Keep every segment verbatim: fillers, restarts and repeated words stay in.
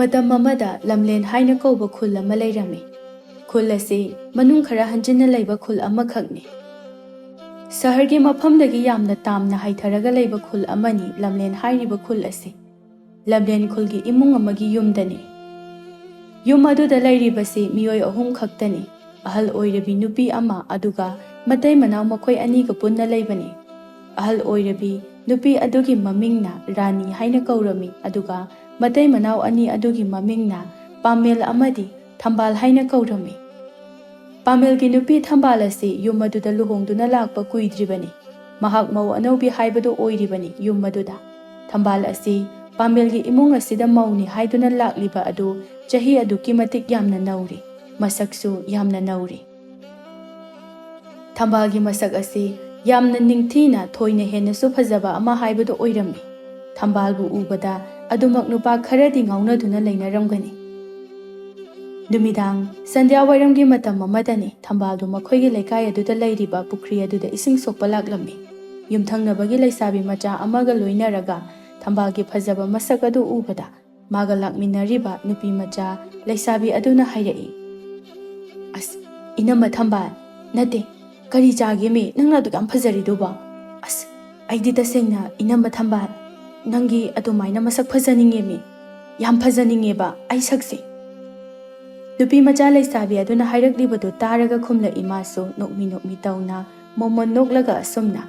ꯃꯇꯝ ꯑꯃꯗ ꯂꯝꯂꯦꯟ ꯍꯥꯏꯅ ꯀꯧꯕ ꯈꯨꯜ ꯑꯃ ꯂꯩꯔꯝꯃꯤ꯫ ꯈꯨꯜ ꯑꯁꯤ ꯃꯅꯨꯡ ꯈꯔ ꯍꯟꯖꯤꯟꯅ ꯂꯩꯕ ꯈꯨꯜ ꯑꯃꯈꯛꯅꯤ꯫ ꯁꯍꯔꯒꯤ ꯃꯐꯝꯗꯒꯤ ꯌꯥꯝꯅ ꯇꯥꯝꯅ ꯍꯥꯏꯊꯔꯒ ꯂꯩꯕ ꯈꯨꯜ ꯑꯃꯅꯤ ꯂꯝꯂꯦꯟ ꯍꯥꯏꯔꯤꯕ ꯈꯨꯜ ꯑꯁꯤ꯫ ꯂꯝꯂꯦꯟ ꯈꯨꯜꯒꯤ ꯏꯃꯨꯡ ꯑꯃꯒꯤ ꯌꯨꯝꯗꯅꯤ꯫ ꯌꯨꯝ ꯑꯗꯨꯗ ꯂꯩꯔꯤꯕꯁꯤ ꯃꯤꯑꯣꯏ ꯑꯍꯨꯝ ꯈꯛꯇꯅꯤ꯫ ꯑꯍꯜ ꯑꯣꯏꯔꯕꯤ ꯅꯨꯄꯤ ꯑꯃ, ꯑꯗꯨꯒ ꯃꯇꯩ ꯃꯅꯥꯎ ꯃꯈꯣꯏ ꯑꯅꯤꯒ ꯄꯨꯟꯅ ꯂꯩꯕꯅꯤ꯫ ꯑꯍꯜ ꯑꯣꯏꯔꯕꯤ ꯅꯨꯄꯤ ꯑꯗꯨꯒꯤ ꯃꯃꯤꯡꯅ ꯔꯥꯅꯤ ꯍꯥꯏꯅ ꯀꯧꯔꯝꯃꯤ, ꯑꯗꯨꯒ ꯃꯇꯩ ꯃꯅꯥꯎ ꯑꯅꯤ ꯑꯗꯨꯒꯤ ꯃꯃꯤꯡꯅ ꯄꯥꯃꯦꯜ ꯑꯃꯗꯤ ꯊꯝꯕꯥꯜ ꯍꯥꯏꯅ ꯀꯧꯔꯝꯃꯤ꯫ ꯄꯥꯃꯦꯜꯒꯤ ꯅꯨꯄꯤ ꯊꯝꯕꯥꯜ ꯑꯁꯤ ꯌꯨꯝ ꯑꯗꯨꯗ ꯂꯨꯍꯣꯡꯗꯨꯅ ꯂꯥꯛꯄ ꯀꯨꯏꯗ꯭ꯔꯤꯕꯅꯤ꯫ ꯃꯍꯥꯛ ꯃꯧ ꯑꯅꯧꯕꯤ ꯍꯥꯏꯕꯗꯨ ꯑꯣꯏꯔꯤꯕꯅꯤ ꯌꯨꯝ ꯑꯗꯨꯗ꯫ ꯊꯝꯕꯥꯜ ꯑꯁꯤ ꯄꯥꯃꯦꯜꯒꯤ ꯏꯃꯨꯡ ꯑꯁꯤꯗ ꯃꯧꯅꯤ ꯍꯥꯏꯗꯨꯅ ꯂꯥꯛꯂꯤꯕ ꯑꯗꯨ ꯆꯍꯤ ꯑꯗꯨꯛꯀꯤ ꯃꯇꯤꯛ ꯌꯥꯝꯅ ꯅꯧꯔꯤ, ꯃꯁꯛꯁꯨ ꯌꯥꯝꯅ ꯅꯧꯔꯤ꯫ ꯊꯝꯕꯥꯜꯒꯤ ꯃꯁꯛ ꯑꯁꯤ ꯌꯥꯝꯅ ꯅꯤꯡꯊꯤꯅ, ꯊꯣꯏꯅ ꯍꯦꯟꯅꯁꯨ ꯐꯖꯕ ꯑꯃ ꯍꯥꯏꯕꯗꯨ ꯑꯣꯏꯔꯝꯃꯤ꯫ ꯊꯝꯕꯥꯜꯕꯨ ꯎꯕꯗ ꯑꯗꯨꯃꯛ ꯅꯨꯄꯥ ꯈꯔꯗꯤ ꯉꯥꯎꯅꯗꯨꯅ ꯂꯩꯅꯔꯝꯒꯅꯤ꯫ ꯅꯨꯃꯤꯗꯥꯡ ꯁꯟꯙ꯭ꯌꯥ ꯋꯥꯏꯔꯝꯒꯤ ꯃꯇꯝ ꯑꯃꯗꯅꯤ꯫ ꯊꯝꯕꯥꯜꯗꯨ ꯃꯈꯣꯏꯒꯤ ꯂꯩꯀꯥꯏ ꯑꯗꯨꯗ ꯂꯩꯔꯤꯕ ꯄꯨꯈ꯭ꯔꯤ ꯑꯗꯨꯗ ꯏꯁꯤꯡ ꯁꯣꯛꯄ ꯂꯥꯛꯂꯝꯃꯤ꯫ ꯌꯨꯝꯊꯪꯅꯕꯒꯤ ꯂꯩꯁꯥꯕꯤ ꯃꯆꯥ ꯑꯃꯒ ꯂꯣꯏꯅꯔꯒ ꯊꯝꯕꯥꯜꯒꯤ ꯐꯖꯕ ꯃꯁꯛ ꯑꯗꯨ ꯎꯕꯗ, ꯃꯥꯒ ꯂꯥꯛꯃꯤꯟꯅꯔꯤꯕ ꯅꯨꯄꯤ ꯃꯆꯥ ꯂꯩꯁꯥꯕꯤ ꯑꯗꯨꯅ ꯍꯥꯏꯔꯛꯏ, "ꯑꯁ, ꯏꯅꯝꯃ ꯊꯝꯕꯥꯜ, ꯅꯠꯇꯦ, ꯀꯔꯤ ꯆꯥꯒꯦꯃꯤ ꯅꯪꯅ ꯑꯗꯨꯛ ꯌꯥꯝ ꯐꯖꯔꯤꯗꯨꯕꯣ? ꯑꯁ, ꯑꯩꯗꯤ ꯇꯁꯦꯡꯅ ꯏꯅꯝꯃ ꯊꯝꯕꯥꯜ, ꯅꯪꯒꯤ ꯑꯗꯨꯃꯥꯏꯅ ꯃꯁꯛ ꯐꯖꯅꯤꯡꯉꯦꯃꯤ, ꯌꯥꯝ ꯐꯖꯅꯤꯡꯉꯦꯕ ꯑꯩ ꯁꯛꯁꯦ"꯫ ꯅꯨꯄꯤ ꯃꯆꯥ ꯂꯩꯁꯥꯕꯤ ꯑꯗꯨꯅ ꯍꯥꯏꯔꯛꯂꯤꯕꯗꯨ ꯇꯥꯔꯒ ꯈꯨꯝꯂꯛꯏ ꯃꯥꯁꯨ ꯅꯣꯛꯃꯤ ꯅꯣꯛꯃꯤ ꯇꯧꯅ, ꯃꯣꯃꯣꯟ ꯅꯣꯛꯂꯒ ꯑꯁꯨꯝꯅ꯫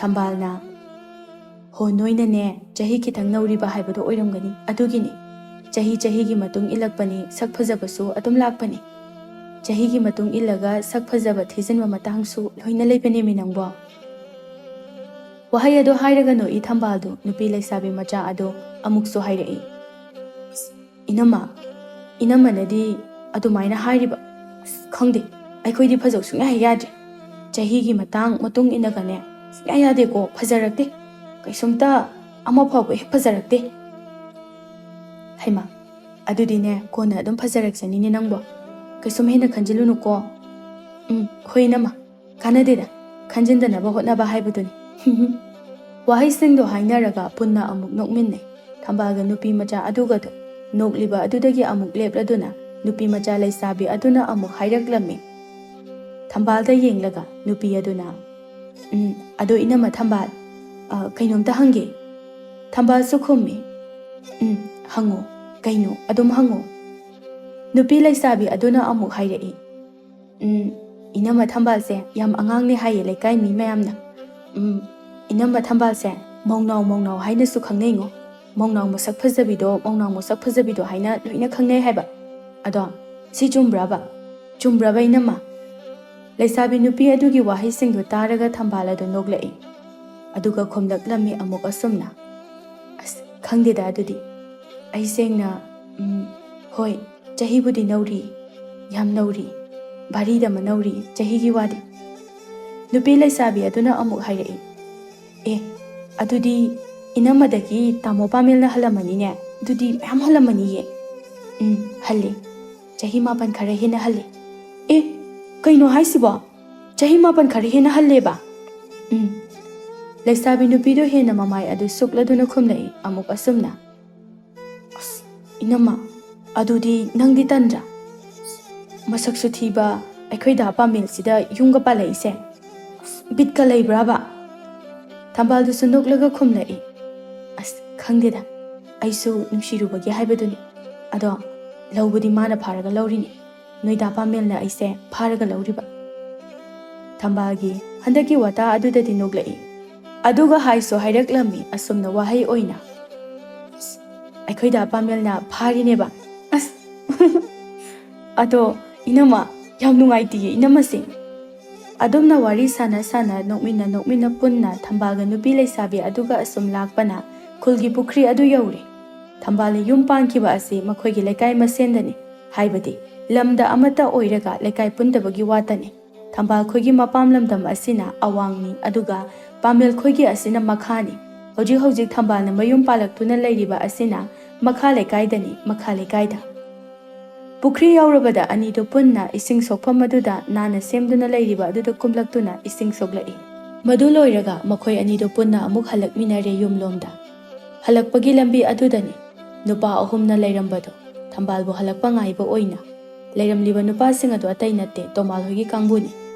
ꯊꯝꯕꯥꯜꯅ, "ꯍꯣ, ꯅꯣꯏꯅꯅꯦ, ꯆꯍꯤ ꯈꯤꯇꯪ ꯅꯧꯔꯤꯕ ꯍꯥꯏꯕꯗꯣ ꯑꯣꯏꯔꯝꯒꯅꯤ, ꯑꯗꯨꯒꯤꯅꯤ꯫ ꯆꯍꯤ ꯆꯍꯤꯒꯤ ꯃꯇꯨꯡ ꯏꯜꯂꯛꯄꯅꯤ, ꯁꯛ ꯐꯖꯕꯁꯨ ꯑꯗꯨꯝ ꯂꯥꯛꯄꯅꯤ꯫ ꯆꯍꯤꯒꯤ ꯃꯇꯨꯡ ꯏꯜꯂꯒ ꯁꯛ ꯐꯖꯕ ꯊꯤꯖꯤꯟꯕ ꯃꯇꯥꯡꯁꯨ ꯂꯣꯏꯅ ꯂꯩꯕꯅꯦꯃꯤ ꯅꯪꯕꯣ"꯫ ꯋꯥꯍꯩ ꯑꯗꯨ ꯍꯥꯏꯔꯒ ꯅꯣꯛꯏ ꯊꯝꯕꯥꯜꯗꯨ ꯅꯨꯄꯤ ꯂꯩꯁꯥꯕꯤ ꯃꯆꯥ ꯑꯗꯨ ꯑꯃꯨꯛꯁꯨ ꯍꯥꯏꯔꯛꯏ, "ꯏꯅꯝꯃ, ꯏꯅꯝꯃꯅꯗꯤ ꯑꯗꯨꯃꯥꯏꯅ ꯍꯥꯏꯔꯤꯕ? ꯑꯁ, ꯈꯪꯗꯦ, ꯑꯩꯈꯣꯏꯗꯤ ꯐꯖꯧ ꯁꯨꯡꯌꯥ ꯍꯦꯛ ꯌꯥꯗ꯭ꯔꯦ꯫ ꯆꯍꯤꯒꯤ ꯃꯇꯥꯡ ꯃꯇꯨꯡ ꯏꯟꯅꯒꯅꯦ, ꯁꯨꯡꯌꯥ ꯌꯥꯗꯦꯀꯣ, ꯐꯖꯔꯛꯇꯦ꯫ ꯀꯩꯁꯨꯝꯇ ꯑꯃ ꯐꯥꯎꯕ ꯍꯦꯛ ꯐꯖꯔꯛꯇꯦ"꯫ "ꯍꯩꯃꯥ, ꯑꯗꯨꯗꯤꯅꯦ, ꯀꯣꯟꯅ ꯑꯗꯨꯝ ꯐꯖꯔꯛꯆꯅꯤꯅꯦ ꯅꯪꯕꯣ꯫ ꯀꯩꯁꯨꯝ ꯍꯦꯟꯅ ꯈꯟꯖꯤꯜꯂꯨꯅꯨꯀꯣ꯫ ꯎꯝ, ꯍꯣꯏ ꯏꯅꯝꯃ, ꯀꯥꯟꯅꯗꯦꯗ, ꯈꯟꯖꯤꯟꯗꯅꯕ ꯍꯣꯠꯅꯕ ꯍꯥꯏꯕꯗꯨꯅꯤ"꯫ ꯋꯥꯍꯩꯁꯤꯡꯗꯣ ꯍꯥꯏꯅꯔꯒ ꯄꯨꯟꯅ ꯑꯃꯨꯛ ꯅꯣꯛꯃꯤꯟꯅꯩ꯫ ꯊꯝꯕꯥꯜꯒ ꯅꯨꯄꯤ ꯃꯆꯥ ꯑꯗꯨꯒꯗꯣ꯫ ꯅꯣꯛꯂꯤꯕ ꯑꯗꯨꯗꯒꯤ ꯑꯃꯨꯛ ꯂꯦꯞꯂꯗꯨꯅ ꯅꯨꯄꯤ ꯃꯆꯥ ꯂꯩꯁꯥꯕꯤ ꯑꯗꯨꯅ ꯑꯃꯨꯛ ꯍꯥꯏꯔꯛꯂꯝꯃꯤ꯫ ꯊꯝꯕꯥꯜꯗ ꯌꯦꯡꯂꯒ ꯅꯨꯄꯤ ꯑꯗꯨꯅ, "ꯎꯝ, ꯑꯗꯣ ꯏꯅꯝꯃ ꯊꯝꯕꯥꯜ, ꯑ, ꯀꯩꯅꯣꯝꯇ ꯍꯪꯒꯦ?" ꯊꯝꯕꯥꯜꯁꯨ ꯈꯨꯝꯃꯤ, "ꯎꯝ, ꯍꯪꯉꯣ, ꯀꯩꯅꯣ, ꯑꯗꯨꯝ ꯍꯪꯉꯣ꯫" ꯅꯨꯄꯤ ꯂꯩꯁꯥꯕꯤ ꯑꯗꯨꯅ ꯑꯃꯨꯛ ꯍꯥꯏꯔꯛꯏ, "ꯎꯝ, ꯏꯅꯝꯃ ꯊꯝꯕꯥꯜꯁꯦ ꯌꯥꯝ ꯑꯉꯥꯡꯅꯦ ꯍꯥꯏꯌꯦ ꯂꯩꯀꯥꯏ ꯃꯤ ꯃꯌꯥꯝꯅ꯫ ꯎꯝ, ꯏꯅꯝꯃ ꯊꯝꯕꯥꯜꯁꯦ ꯃꯧꯅꯥꯎ ꯃꯧꯅꯥꯎ ꯍꯥꯏꯅꯁꯨ ꯈꯪꯅꯩꯉꯣ꯫ ꯃꯧꯅꯥꯎ ꯃꯁꯛ ꯐꯖꯕꯤꯗꯣ, ꯃꯧꯅꯥꯎ ꯃꯁꯛ ꯐꯖꯕꯤꯗꯣ ꯍꯥꯏꯅ ꯂꯣꯏꯅ ꯈꯪꯅꯩ ꯍꯥꯏꯕ꯫ ꯑꯗꯣ ꯁꯤ ꯆꯨꯝꯕ꯭ꯔꯕ? ꯆꯨꯝꯕ꯭ꯔꯕ ꯏꯅꯝꯃ?" ꯂꯩꯁꯥꯕꯤ ꯅꯨꯄꯤ ꯑꯗꯨꯒꯤ ꯋꯥꯍꯩꯁꯤꯡꯗꯨ ꯇꯥꯔꯒ ꯊꯝꯕꯥꯜ ꯑꯗꯨ ꯅꯣꯛꯂꯛꯏ꯫ ꯑꯗꯨꯒ ꯈꯨꯝꯂꯛꯂꯝꯃꯤ ꯑꯃꯨꯛ ꯑꯁꯨꯝꯅ, "ꯑꯁ, ꯈꯪꯗꯦꯗ ꯑꯗꯨꯗꯤ꯫ ꯑꯩ ꯁꯦꯡꯅ, ꯎꯝ, ꯍꯣꯏ, ꯆꯍꯤꯕꯨꯗꯤ ꯅꯧꯔꯤ, ꯌꯥꯝ ꯅꯧꯔꯤ, ꯚꯥꯔꯤꯗ ꯑꯃ ꯅꯧꯔꯤ, ꯆꯍꯤꯒꯤ ꯋꯥꯗꯤ꯫" ꯅꯨꯄꯤ ꯂꯩꯁꯥꯕꯤ ꯑꯗꯨꯅ ꯑꯃꯨꯛ ꯍꯥꯏꯔꯛꯏ, "ꯑꯦ, ꯑꯗꯨꯗꯤ ꯏꯅꯝꯃꯗꯒꯤ ꯇꯥꯃꯣ ꯄꯥꯃꯦꯜꯅ ꯍꯜꯂꯝꯃꯅꯤꯅꯦ? ꯑꯗꯨꯗꯤ ꯃꯌꯥꯝ ꯍꯜꯂꯝꯃꯅꯤꯌꯦ꯫" "ꯎꯝ, ꯍꯜꯂꯦ꯫ ꯆꯍꯤ ꯃꯥꯄꯟ ꯈꯔ ꯍꯦꯟꯅ ꯍꯜꯂꯦ꯫" "ꯑꯦ, ꯀꯩꯅꯣ ꯍꯥꯏꯁꯤꯕꯣ? ꯆꯍꯤ ꯃꯥꯄꯟ ꯈꯔ ꯍꯦꯟꯅ ꯍꯜꯂꯦꯕ?" "ꯎꯝ꯫" ꯂꯩꯁꯥꯕꯤ ꯅꯨꯄꯤꯗꯣ ꯍꯦꯟꯅ ꯃꯃꯥꯏ ꯑꯗꯨ ꯁꯨꯛꯂꯗꯨꯅ ꯈꯨꯝꯂꯛꯏ ꯑꯃꯨꯛ ꯑꯁꯨꯝꯅ, "ꯑꯁ, ꯏꯅꯝꯃ, ꯑꯗꯨꯗꯤ ꯅꯪꯗꯤ ꯇꯟꯗ꯭ꯔꯥ? ꯃꯁꯛꯁꯨ ꯊꯤꯕ ꯑꯩꯈꯣꯏ ꯗꯥ ꯄꯥꯃꯦꯜꯁꯤꯗ ꯌꯨꯝꯒ ꯄꯥꯜꯂꯛꯏꯁꯦ꯫ ꯑꯁ, ꯕꯤꯠꯀ ꯂꯩꯕ꯭ꯔꯥꯕ?" ꯊꯝꯕꯥꯜꯗꯨꯁꯨ ꯅꯣꯛꯂꯒ ꯈꯨꯝꯂꯛꯏ, "ꯑꯁ, ꯈꯪꯗꯦꯗ, ꯑꯩꯁꯨ ꯅꯨꯡꯁꯤꯔꯨꯕꯒꯤ ꯍꯥꯏꯕꯗꯨꯅꯤ꯫ ꯑꯗꯣ ꯂꯧꯕꯗꯤ ꯃꯥꯅ ꯐꯥꯔꯒ ꯂꯧꯔꯤꯅꯤ꯫ ꯅꯣꯏ ꯗꯥ ꯄꯥꯃꯦꯜꯅ ꯑꯩꯁꯦ ꯐꯥꯔꯒ ꯂꯧꯔꯤꯕ꯫" ꯊꯝꯕꯥꯜꯒꯤ ꯍꯟꯗꯛꯀꯤ ꯋꯥꯇꯥ ꯑꯗꯨꯗꯗꯤ ꯅꯣꯛꯂꯛꯏ꯫ ꯑꯗꯨꯒ ꯍꯥꯏꯁꯨ ꯍꯥꯏꯔꯛꯂꯝꯃꯤ ꯑꯁꯨꯝꯅ ꯋꯥꯍꯩ ꯑꯣꯏꯅ, "ꯑꯁ, ꯑꯩꯈꯣꯏ ꯗꯥ ꯄꯥꯃꯦꯜꯅ ꯐꯥꯔꯤꯅꯦꯕ꯫" "ꯑꯁ, ꯑꯗꯣ ꯏꯅꯝꯃ, ꯌꯥꯝ ꯅꯨꯡꯉꯥꯏꯇꯤꯌꯦ ꯏꯅꯝꯃꯁꯦ꯫" ꯑꯗꯨꯝꯅ ꯋꯥꯔꯤ ꯁꯥꯟꯅ ꯁꯥꯟꯅ, ꯅꯣꯛꯃꯤꯟꯅ ꯅꯣꯛꯃꯤꯟꯅ ꯄꯨꯟꯅ ꯊꯝꯕꯥꯜꯒ ꯅꯨꯄꯤ ꯂꯩꯁꯥꯕꯤ ꯑꯗꯨꯒ ꯑꯁꯨꯝ ꯂꯥꯛꯄꯅ ꯈꯨꯜꯒꯤ ꯄꯨꯈ꯭ꯔꯤ ꯑꯗꯨ ꯌꯧꯔꯦ꯫ ꯊꯝꯕꯥꯜꯅ ꯌꯨꯝ ꯄꯥꯟꯈꯤꯕ ꯑꯁꯤ ꯃꯈꯣꯏꯒꯤ ꯂꯩꯀꯥꯏ ꯃꯁꯦꯟꯗꯅꯤ, ꯍꯥꯏꯕꯗꯤ ꯂꯝꯗ ꯑꯃꯠꯇ ꯑꯣꯏꯔꯒ ꯂꯩꯀꯥꯏ ꯄꯨꯟꯗꯕꯒꯤ ꯋꯥꯇꯅꯤ꯫ ꯊꯝꯕꯥꯜ ꯈꯣꯏꯒꯤ ꯃꯄꯥꯝ ꯂꯝꯗꯝ ꯑꯁꯤꯅ ꯑꯋꯥꯡꯅꯤ, ꯑꯗꯨꯒ ꯄꯥꯃꯦꯜ ꯈꯣꯏꯒꯤ ꯑꯁꯤꯅ ꯃꯈꯥꯅꯤ꯫ ꯍꯧꯖꯤꯛ ꯍꯧꯖꯤꯛ ꯊꯝꯕꯥꯜꯅ ꯃꯌꯨꯝ ꯄꯥꯜꯂꯛꯇꯨꯅ ꯂꯩꯔꯤꯕ ꯑꯁꯤꯅ ꯃꯈꯥ ꯂꯩꯀꯥꯏꯗꯅꯤ, ꯃꯈꯥ ꯂꯩꯀꯥꯏꯗ꯫ ꯄꯨꯈ꯭ꯔꯤ ꯌꯧꯔꯕꯗ ꯑꯅꯤꯗꯨ ꯄꯨꯟꯅ ꯏꯁꯤꯡ ꯁꯣꯛꯐꯝ ꯑꯗꯨꯗ ꯅꯥꯟꯅ ꯁꯦꯝꯗꯨꯅ ꯂꯩꯔꯤꯕ ꯑꯗꯨꯗ ꯀꯨꯝꯂꯛꯇꯨꯅ ꯏꯁꯤꯡ ꯁꯣꯛꯂꯛꯏ꯫ ꯃꯗꯨ ꯂꯣꯏꯔꯒ ꯃꯈꯣꯏ ꯑꯅꯤꯗꯨ ꯄꯨꯟꯅ ꯑꯃꯨꯛ ꯍꯜꯂꯛꯃꯤꯟꯅꯔꯦ ꯌꯨꯝꯂꯣꯝꯗ꯫ ꯍꯜꯂꯛꯄꯒꯤ ꯂꯝꯕꯤ ꯑꯗꯨꯗꯅꯤ ꯅꯨꯄꯥ ꯑꯍꯨꯝꯅ ꯂꯩꯔꯝꯕꯗꯣ ꯊꯝꯕꯥꯜꯕꯨ ꯍꯜꯂꯛꯄ ꯉꯥꯏꯕ ꯑꯣꯏꯅ ꯂꯩꯔꯝꯂꯤꯕ ꯅꯨꯄꯥꯁꯤꯡ ꯑꯗꯨ ꯑꯇꯩ ꯅꯠꯇꯦ, ꯇꯣꯃꯥꯜ ꯍꯣꯏꯒꯤ ꯀꯥꯡꯕꯨꯅꯤ꯫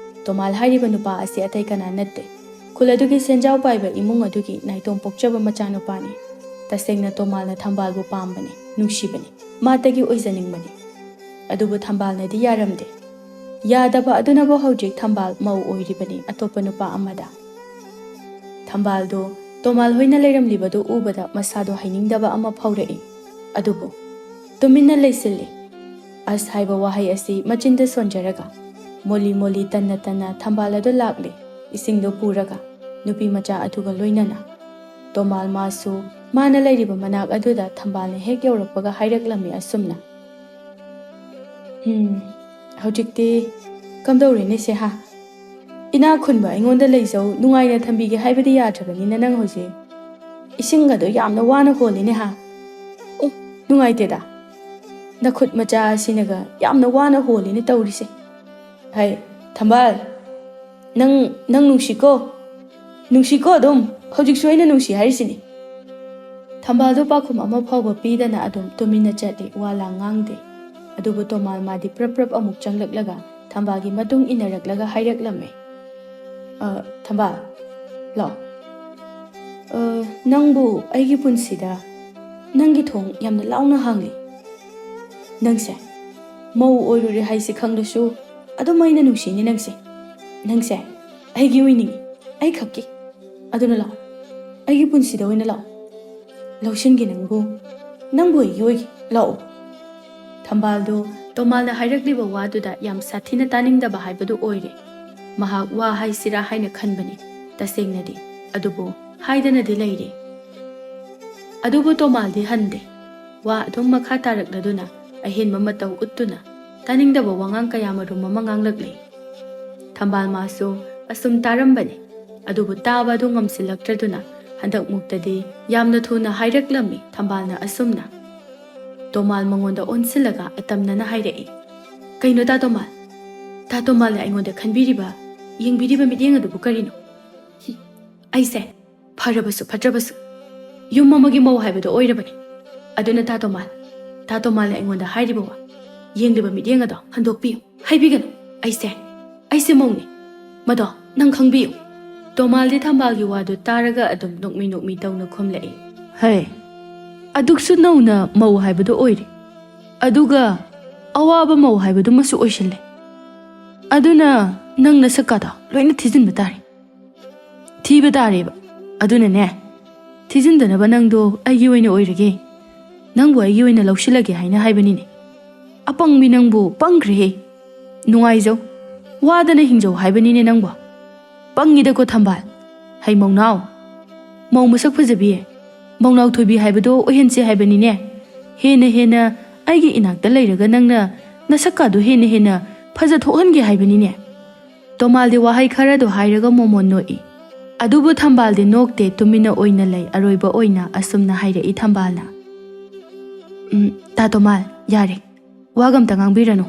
ꯇꯣꯃꯥꯜ ꯍꯥꯏꯔꯤꯕ ꯅꯨꯄꯥ ꯑꯁꯤ ꯑꯇꯩ ꯀꯅꯥ ꯅꯠꯇꯦ, ꯈꯨꯜ ꯑꯗꯨꯒꯤ ꯁꯦꯟꯖꯥꯎ ꯄꯥꯏꯕ ꯏꯃꯨꯡ ꯑꯗꯨꯒꯤ ꯅꯥꯏꯇꯣꯝ ꯄꯣꯛꯆꯕ ꯃꯆꯥꯅꯨꯄꯥꯅꯤ꯫ ꯇꯁꯦꯡꯅ ꯇꯣꯃꯥꯜꯅ ꯊꯝꯕꯥꯜꯕꯨ ꯄꯥꯝꯕꯅꯤ, ꯅꯨꯡꯁꯤꯕꯅꯤ, ꯃꯥꯇꯒꯤ ꯑꯣꯏꯖꯅꯤꯡꯕꯅꯤ꯫ ꯑꯗꯨꯕꯨ ꯊꯝꯕꯥꯜꯅꯗꯤ ꯌꯥꯔꯝꯗꯦ꯫ ꯌꯥꯗꯕ ꯑꯗꯨꯅꯕꯨ ꯍꯧꯖꯤꯛ ꯊꯝꯕꯥꯜ ꯃꯧ ꯑꯣꯏꯔꯤꯕꯅꯤ ꯑꯇꯣꯞꯄ ꯅꯨꯄꯥ ꯑꯃꯗ꯫ ꯊꯝꯕꯥꯜꯗꯨ ꯇꯣꯃꯥꯜ ꯍꯣꯏꯅ ꯂꯩꯔꯝꯂꯤꯕꯗꯨ ꯎꯕꯗ ꯃꯁꯥꯗꯣ ꯍꯩꯅꯤꯡꯗꯕ ꯑꯃ ꯐꯥꯎꯔꯛꯏ꯫ ꯑꯗꯨꯕꯨ ꯇꯨꯃꯤꯟꯅ ꯂꯩꯁꯤꯜꯂꯤ꯫ ꯑꯁ ꯍꯥꯏꯕ ꯋꯥꯍꯩ ꯑꯁꯤ ꯃꯆꯤꯟꯗ ꯁꯣꯟꯖꯔꯒ ꯃꯣꯂꯤ ꯃꯣꯂꯤ ꯇꯟꯅ ꯇꯟꯅ ꯊꯝꯕꯥꯜ ꯑꯗꯨ ꯂꯥꯛꯂꯦ꯫ ꯏꯁꯤꯡꯗꯣ ꯄꯨꯔꯒ ꯅꯨꯄꯤ ꯃꯆꯥ ꯑꯗꯨꯒ ꯂꯣꯏꯅꯅ꯫ ꯇꯣꯃꯥꯜ ꯃꯥꯁꯨ ꯃꯥꯅ ꯂꯩꯔꯤꯕ ꯃꯅꯥꯛ ꯑꯗꯨꯗ ꯊꯝꯕꯥꯜꯅ ꯍꯦꯛ ꯌꯧꯔꯛꯄꯒ ꯍꯥꯏꯔꯛꯂꯝꯃꯤ ꯑꯁꯨꯝꯅ, "ꯎꯝ, ꯍꯧꯖꯤꯛꯇꯤ ꯀꯝꯗꯧꯔꯦꯅꯦ ꯁꯦ ꯍꯥ? ꯏꯅꯥꯛ ꯈꯨꯟꯕ ꯑꯩꯉꯣꯟꯗ ꯂꯩꯖꯧ, ꯅꯨꯡꯉꯥꯏꯅ ꯊꯝꯕꯤꯒꯦ ꯍꯥꯏꯕꯗꯤ ꯌꯥꯗ꯭ꯔꯕꯅꯤꯅ ꯅꯪ ꯍꯧꯖꯤꯛ ꯏꯁꯤꯡ ꯑꯗꯣ ꯌꯥꯝꯅ ꯋꯥꯅ ꯍꯣꯜꯂꯤꯅꯦ ꯍꯥ? ꯑꯦ, ꯅꯨꯡꯉꯥꯏꯇꯦꯗ꯫ ꯅꯈꯨꯠ ꯃꯆꯥ ꯑꯁꯤꯅꯒ ꯌꯥꯝꯅ ꯋꯥꯅ ꯍꯣꯜꯂꯤꯅꯦ ꯇꯧꯔꯤꯁꯦ꯫ ꯍꯥꯏ, ꯊꯝꯕꯥꯜ, ꯅꯪ, ꯅꯪ ꯅꯨꯡꯁꯤꯀꯣ? ꯅꯨꯡꯁꯤꯀꯣ ꯑꯗꯨꯝ? ꯍꯧꯖꯤꯛꯁꯨ ꯑꯩꯅ ꯅꯨꯡꯁꯤ ꯍꯥꯏꯔꯤꯁꯤꯅꯤ꯫" ꯊꯝꯕꯥꯜꯗꯣ ꯄꯥꯎꯈꯨꯝ ꯑꯃ ꯐꯥꯎꯕ ꯄꯤꯗꯅ ꯑꯗꯨꯝ ꯇꯨꯃꯤꯟꯅ ꯆꯠꯂꯤ, ꯋꯥ ꯂꯥꯡ ꯉꯥꯡꯗꯦ꯫ ꯑꯗꯨꯕꯨ ꯇꯣꯃꯥꯜ ꯃꯥꯗꯤ ꯄ꯭ꯔꯞ ꯄ꯭ꯔꯞ ꯑꯃꯨꯛ ꯆꯪꯂꯛꯂꯒ ꯊꯝꯕꯥꯜꯒꯤ ꯃꯇꯨꯡ ꯏꯟꯅꯔꯛꯂꯒ ꯍꯥꯏꯔꯛꯂꯝꯃꯤ, "ꯑ, ꯊꯝꯕꯥꯜ, ꯂꯥꯛꯑꯣ꯫ ꯑ, ꯅꯪꯕꯨ ꯑꯩꯒꯤ ꯄꯨꯟꯁꯤꯗ ꯅꯪꯒꯤ ꯊꯣꯡ ꯌꯥꯝꯅ ꯂꯥꯎꯅ ꯍꯥꯡꯂꯤ꯫ ꯅꯪꯁꯦ ꯃꯧ ꯑꯣꯏꯔꯨꯔꯦ ꯍꯥꯏꯁꯤ ꯈꯪꯂꯁꯨ ꯑꯗꯨꯝ ꯑꯩꯅ ꯅꯨꯡꯁꯤꯅꯤ ꯅꯪꯁꯦ꯫ ꯅꯪꯁꯦ ꯑꯩꯒꯤ ꯑꯣꯏꯅꯤꯡꯉꯤ, ꯑꯩ ꯈꯛꯀꯤ꯫ ꯑꯗꯨꯅ ꯂꯥꯛꯑꯣ, ꯑꯩꯒꯤ ꯄꯨꯟꯁꯤꯗ ꯑꯣꯏꯅ ꯂꯥꯛꯑꯣ꯫ ꯂꯧꯁꯤꯟꯒꯦ ꯅꯪꯕꯨ, ꯅꯪꯕꯨ ꯑꯩꯒꯤ ꯑꯣꯏꯒꯦ, ꯂꯥꯛꯑꯣ꯫" ꯊꯝꯕꯥꯜꯗꯣ ꯇꯣꯃꯥꯜꯅ ꯍꯥꯏꯔꯛꯂꯤꯕ ꯋꯥꯗꯨꯗ ꯌꯥꯝ ꯁꯥꯊꯤꯅ ꯇꯥꯅꯤꯡꯗꯕ ꯍꯥꯏꯕꯗꯨ ꯑꯣꯏꯔꯦ꯫ ꯃꯍꯥꯛ ꯋꯥ ꯍꯥꯏꯁꯤꯔꯥ ꯍꯥꯏꯅ ꯈꯟꯕꯅꯤ ꯇꯁꯦꯡꯅꯗꯤ, ꯑꯗꯨꯕꯨ ꯍꯥꯏꯗꯅꯗꯤ ꯂꯩꯔꯦ꯫ ꯑꯗꯨꯕꯨ ꯇꯣꯃꯥꯜꯗꯤ ꯍꯟꯗꯦ꯫ ꯋꯥ ꯑꯗꯨꯝ ꯃꯈꯥ ꯇꯥꯔꯛꯂꯗꯨꯅ ꯑꯍꯦꯟꯕ ꯃꯇꯧ ꯎꯠꯇꯨꯅ ꯇꯥꯅꯤꯡꯗꯕ ꯋꯥꯉꯥꯡ ꯀꯌꯥ ꯃꯔꯨꯝ ꯑꯃ ꯉꯥꯡꯂꯛꯂꯦ꯫ ꯊꯝꯕꯥꯜ ꯃꯥꯁꯨ ꯑꯁꯨꯝ ꯇꯥꯔꯝꯕꯅꯤ꯫ ꯑꯗꯨꯕꯨ ꯇꯥꯕ ꯑꯗꯨ ꯉꯝꯁꯤꯜꯂꯛꯇ꯭ꯔꯗꯨꯅ ꯍꯟꯗꯛꯃꯨꯛꯇꯗꯤ ꯌꯥꯝꯅ ꯊꯨꯅ ꯍꯥꯏꯔꯛꯂꯝꯃꯤ ꯊꯝꯕꯥꯜꯅ ꯑꯁꯨꯝꯅ꯫ ꯇꯣꯃꯥꯜ ꯃꯉꯣꯟꯗ ꯑꯣꯟꯁꯤꯜꯂꯒ ꯑꯇꯝꯅꯅ ꯍꯥꯏꯔꯛꯏ, "ꯀꯩꯅꯣ ꯇꯥ ꯇꯣꯃꯥꯜ? ꯇꯥ ꯇꯣꯃꯥꯜꯅ ꯑꯩꯉꯣꯟꯗ ꯈꯟꯕꯤꯔꯤꯕ, ꯌꯦꯡꯕꯤꯔꯤꯕ ꯃꯤꯠꯌꯦꯡ ꯑꯗꯨꯕꯨ ꯀꯔꯤꯅꯣ? ꯍꯤ, ꯑꯩꯁꯦ ꯐꯔꯕꯁꯨ ꯐꯠꯇ꯭ꯔꯕꯁꯨ ꯌꯨꯝ ꯑꯃꯒꯤ ꯃꯧ ꯍꯥꯏꯕꯗꯣ ꯑꯣꯏꯔꯕꯅꯤ꯫ ꯑꯗꯨꯅ ꯇꯥ ꯇꯣꯃꯥꯜ, ꯇꯥ ꯇꯣꯃꯥꯜꯅ ꯑꯩꯉꯣꯟꯗ ꯍꯥꯏꯔꯤꯕ ꯋꯥ, ꯌꯦꯡꯂꯤꯕ ꯃꯤꯠꯌꯦꯡ ꯑꯗꯣ ꯍꯟꯗꯣꯛꯄꯤꯌꯨ꯫ ꯍꯥꯏꯕꯤꯒꯅꯨ꯫ ꯑꯩꯁꯦ, ꯑꯩꯁꯦ ꯃꯧꯅꯤ꯫ ꯃꯗꯣ ꯅꯪ ꯈꯪꯕꯤꯌꯨ꯫ ꯇꯣꯃꯥꯜꯗꯤ ꯊꯝꯕꯥꯜꯒꯤ ꯋꯥꯗꯨ ꯇꯥꯔꯒ ꯑꯗꯨꯝ ꯅꯣꯛꯃꯤ ꯅꯣꯛꯃꯤ ꯇꯧꯅ ꯈꯨꯝꯂꯛꯏ꯫ ꯍꯦ, ꯑꯗꯨꯛꯁꯨ ꯅꯧꯅ ꯃꯧ ꯍꯥꯏꯕꯗꯨ ꯑꯣꯏꯔꯦ꯫ ꯑꯗꯨꯒ ꯑꯋꯥꯕ ꯃꯧ ꯍꯥꯏꯕꯗꯨꯃꯁꯨ ꯑꯣꯏꯁꯤꯜꯂꯦ꯫ ꯑꯗꯨꯅ ꯅꯪ ꯅꯁꯛꯀꯥꯗꯣ ꯂꯣꯏꯅ ꯊꯤꯖꯤꯟꯕ ꯇꯥꯔꯦ꯫ ꯊꯤꯕ ꯇꯥꯔꯦꯕ꯫ ꯑꯗꯨꯅꯅꯦ, ꯊꯤꯖꯤꯟꯗꯅꯕ ꯅꯪꯗꯣ ꯑꯩꯒꯤ ꯑꯣꯏꯅ ꯑꯣꯏꯔꯒꯦ꯫ ꯅꯪꯕꯨ ꯑꯩꯒꯤ ꯑꯣꯏꯅ ꯂꯧꯁꯤꯜꯂꯒꯦ ꯍꯥꯏꯅ ꯍꯥꯏꯕꯅꯤꯅꯦ꯫ ꯑꯄꯪꯕꯤ ꯅꯪꯕꯨ ꯄꯪꯈ꯭ꯔꯦꯍꯦ꯫ ꯅꯨꯡꯉꯥꯏꯖꯧ꯫ ꯋꯥꯗꯅ ꯍꯤꯡꯖꯧ ꯍꯥꯏꯕꯅꯤꯅꯦ ꯅꯪꯕꯨ꯫ ꯄꯪꯉꯤꯗꯀꯣ ꯊꯝꯕꯥꯜ꯫ ꯍꯩ ꯃꯧꯅꯥꯎ꯫ ꯃꯧ ꯃꯁꯛ ꯐꯖꯕꯤ꯫ ꯃꯧꯅꯥꯎ ꯊꯣꯏꯕꯤ ꯍꯥꯏꯕꯗꯣ ꯑꯣꯏꯍꯟꯁꯦ ꯍꯥꯏꯕꯅꯤꯅꯦ꯫ ꯍꯦꯟꯅ ꯍꯦꯟꯅ ꯑꯩꯒꯤ ꯏꯅꯥꯛꯇ ꯂꯩꯔꯒ ꯅꯪꯅ ꯅꯁꯛꯀꯥꯗꯣ ꯍꯦꯟꯅ ꯍꯦꯟꯅ ꯐꯖꯊꯣꯛꯍꯟꯒꯦ ꯍꯥꯏꯕꯅꯤꯅꯦ꯫ ꯇꯣꯃꯥꯜꯗꯤ ꯋꯥꯍꯩ ꯈꯔꯗꯣ ꯍꯥꯏꯔꯒ ꯃꯣꯃꯣꯟ ꯅꯣꯛꯏ꯫ ꯑꯗꯨꯕꯨ ꯊꯝꯕꯥꯜꯗꯤ ꯅꯣꯛꯇꯦ, ꯇꯨꯃꯤꯟꯅ ꯑꯣꯏꯅ ꯂꯩ꯫ ꯑꯔꯣꯏꯕ ꯑꯣꯏꯅ ꯑꯁꯨꯝꯅ ꯍꯥꯏꯔꯛꯏ ꯊꯝꯕꯥꯜꯅ, "ꯎꯝ, ꯇꯥ ꯇꯣꯃꯥꯜ, ꯌꯥꯔꯦ꯫ ꯋꯥꯒ ꯑꯝꯇ ꯉꯥꯡꯕꯤꯔꯅꯨ꯫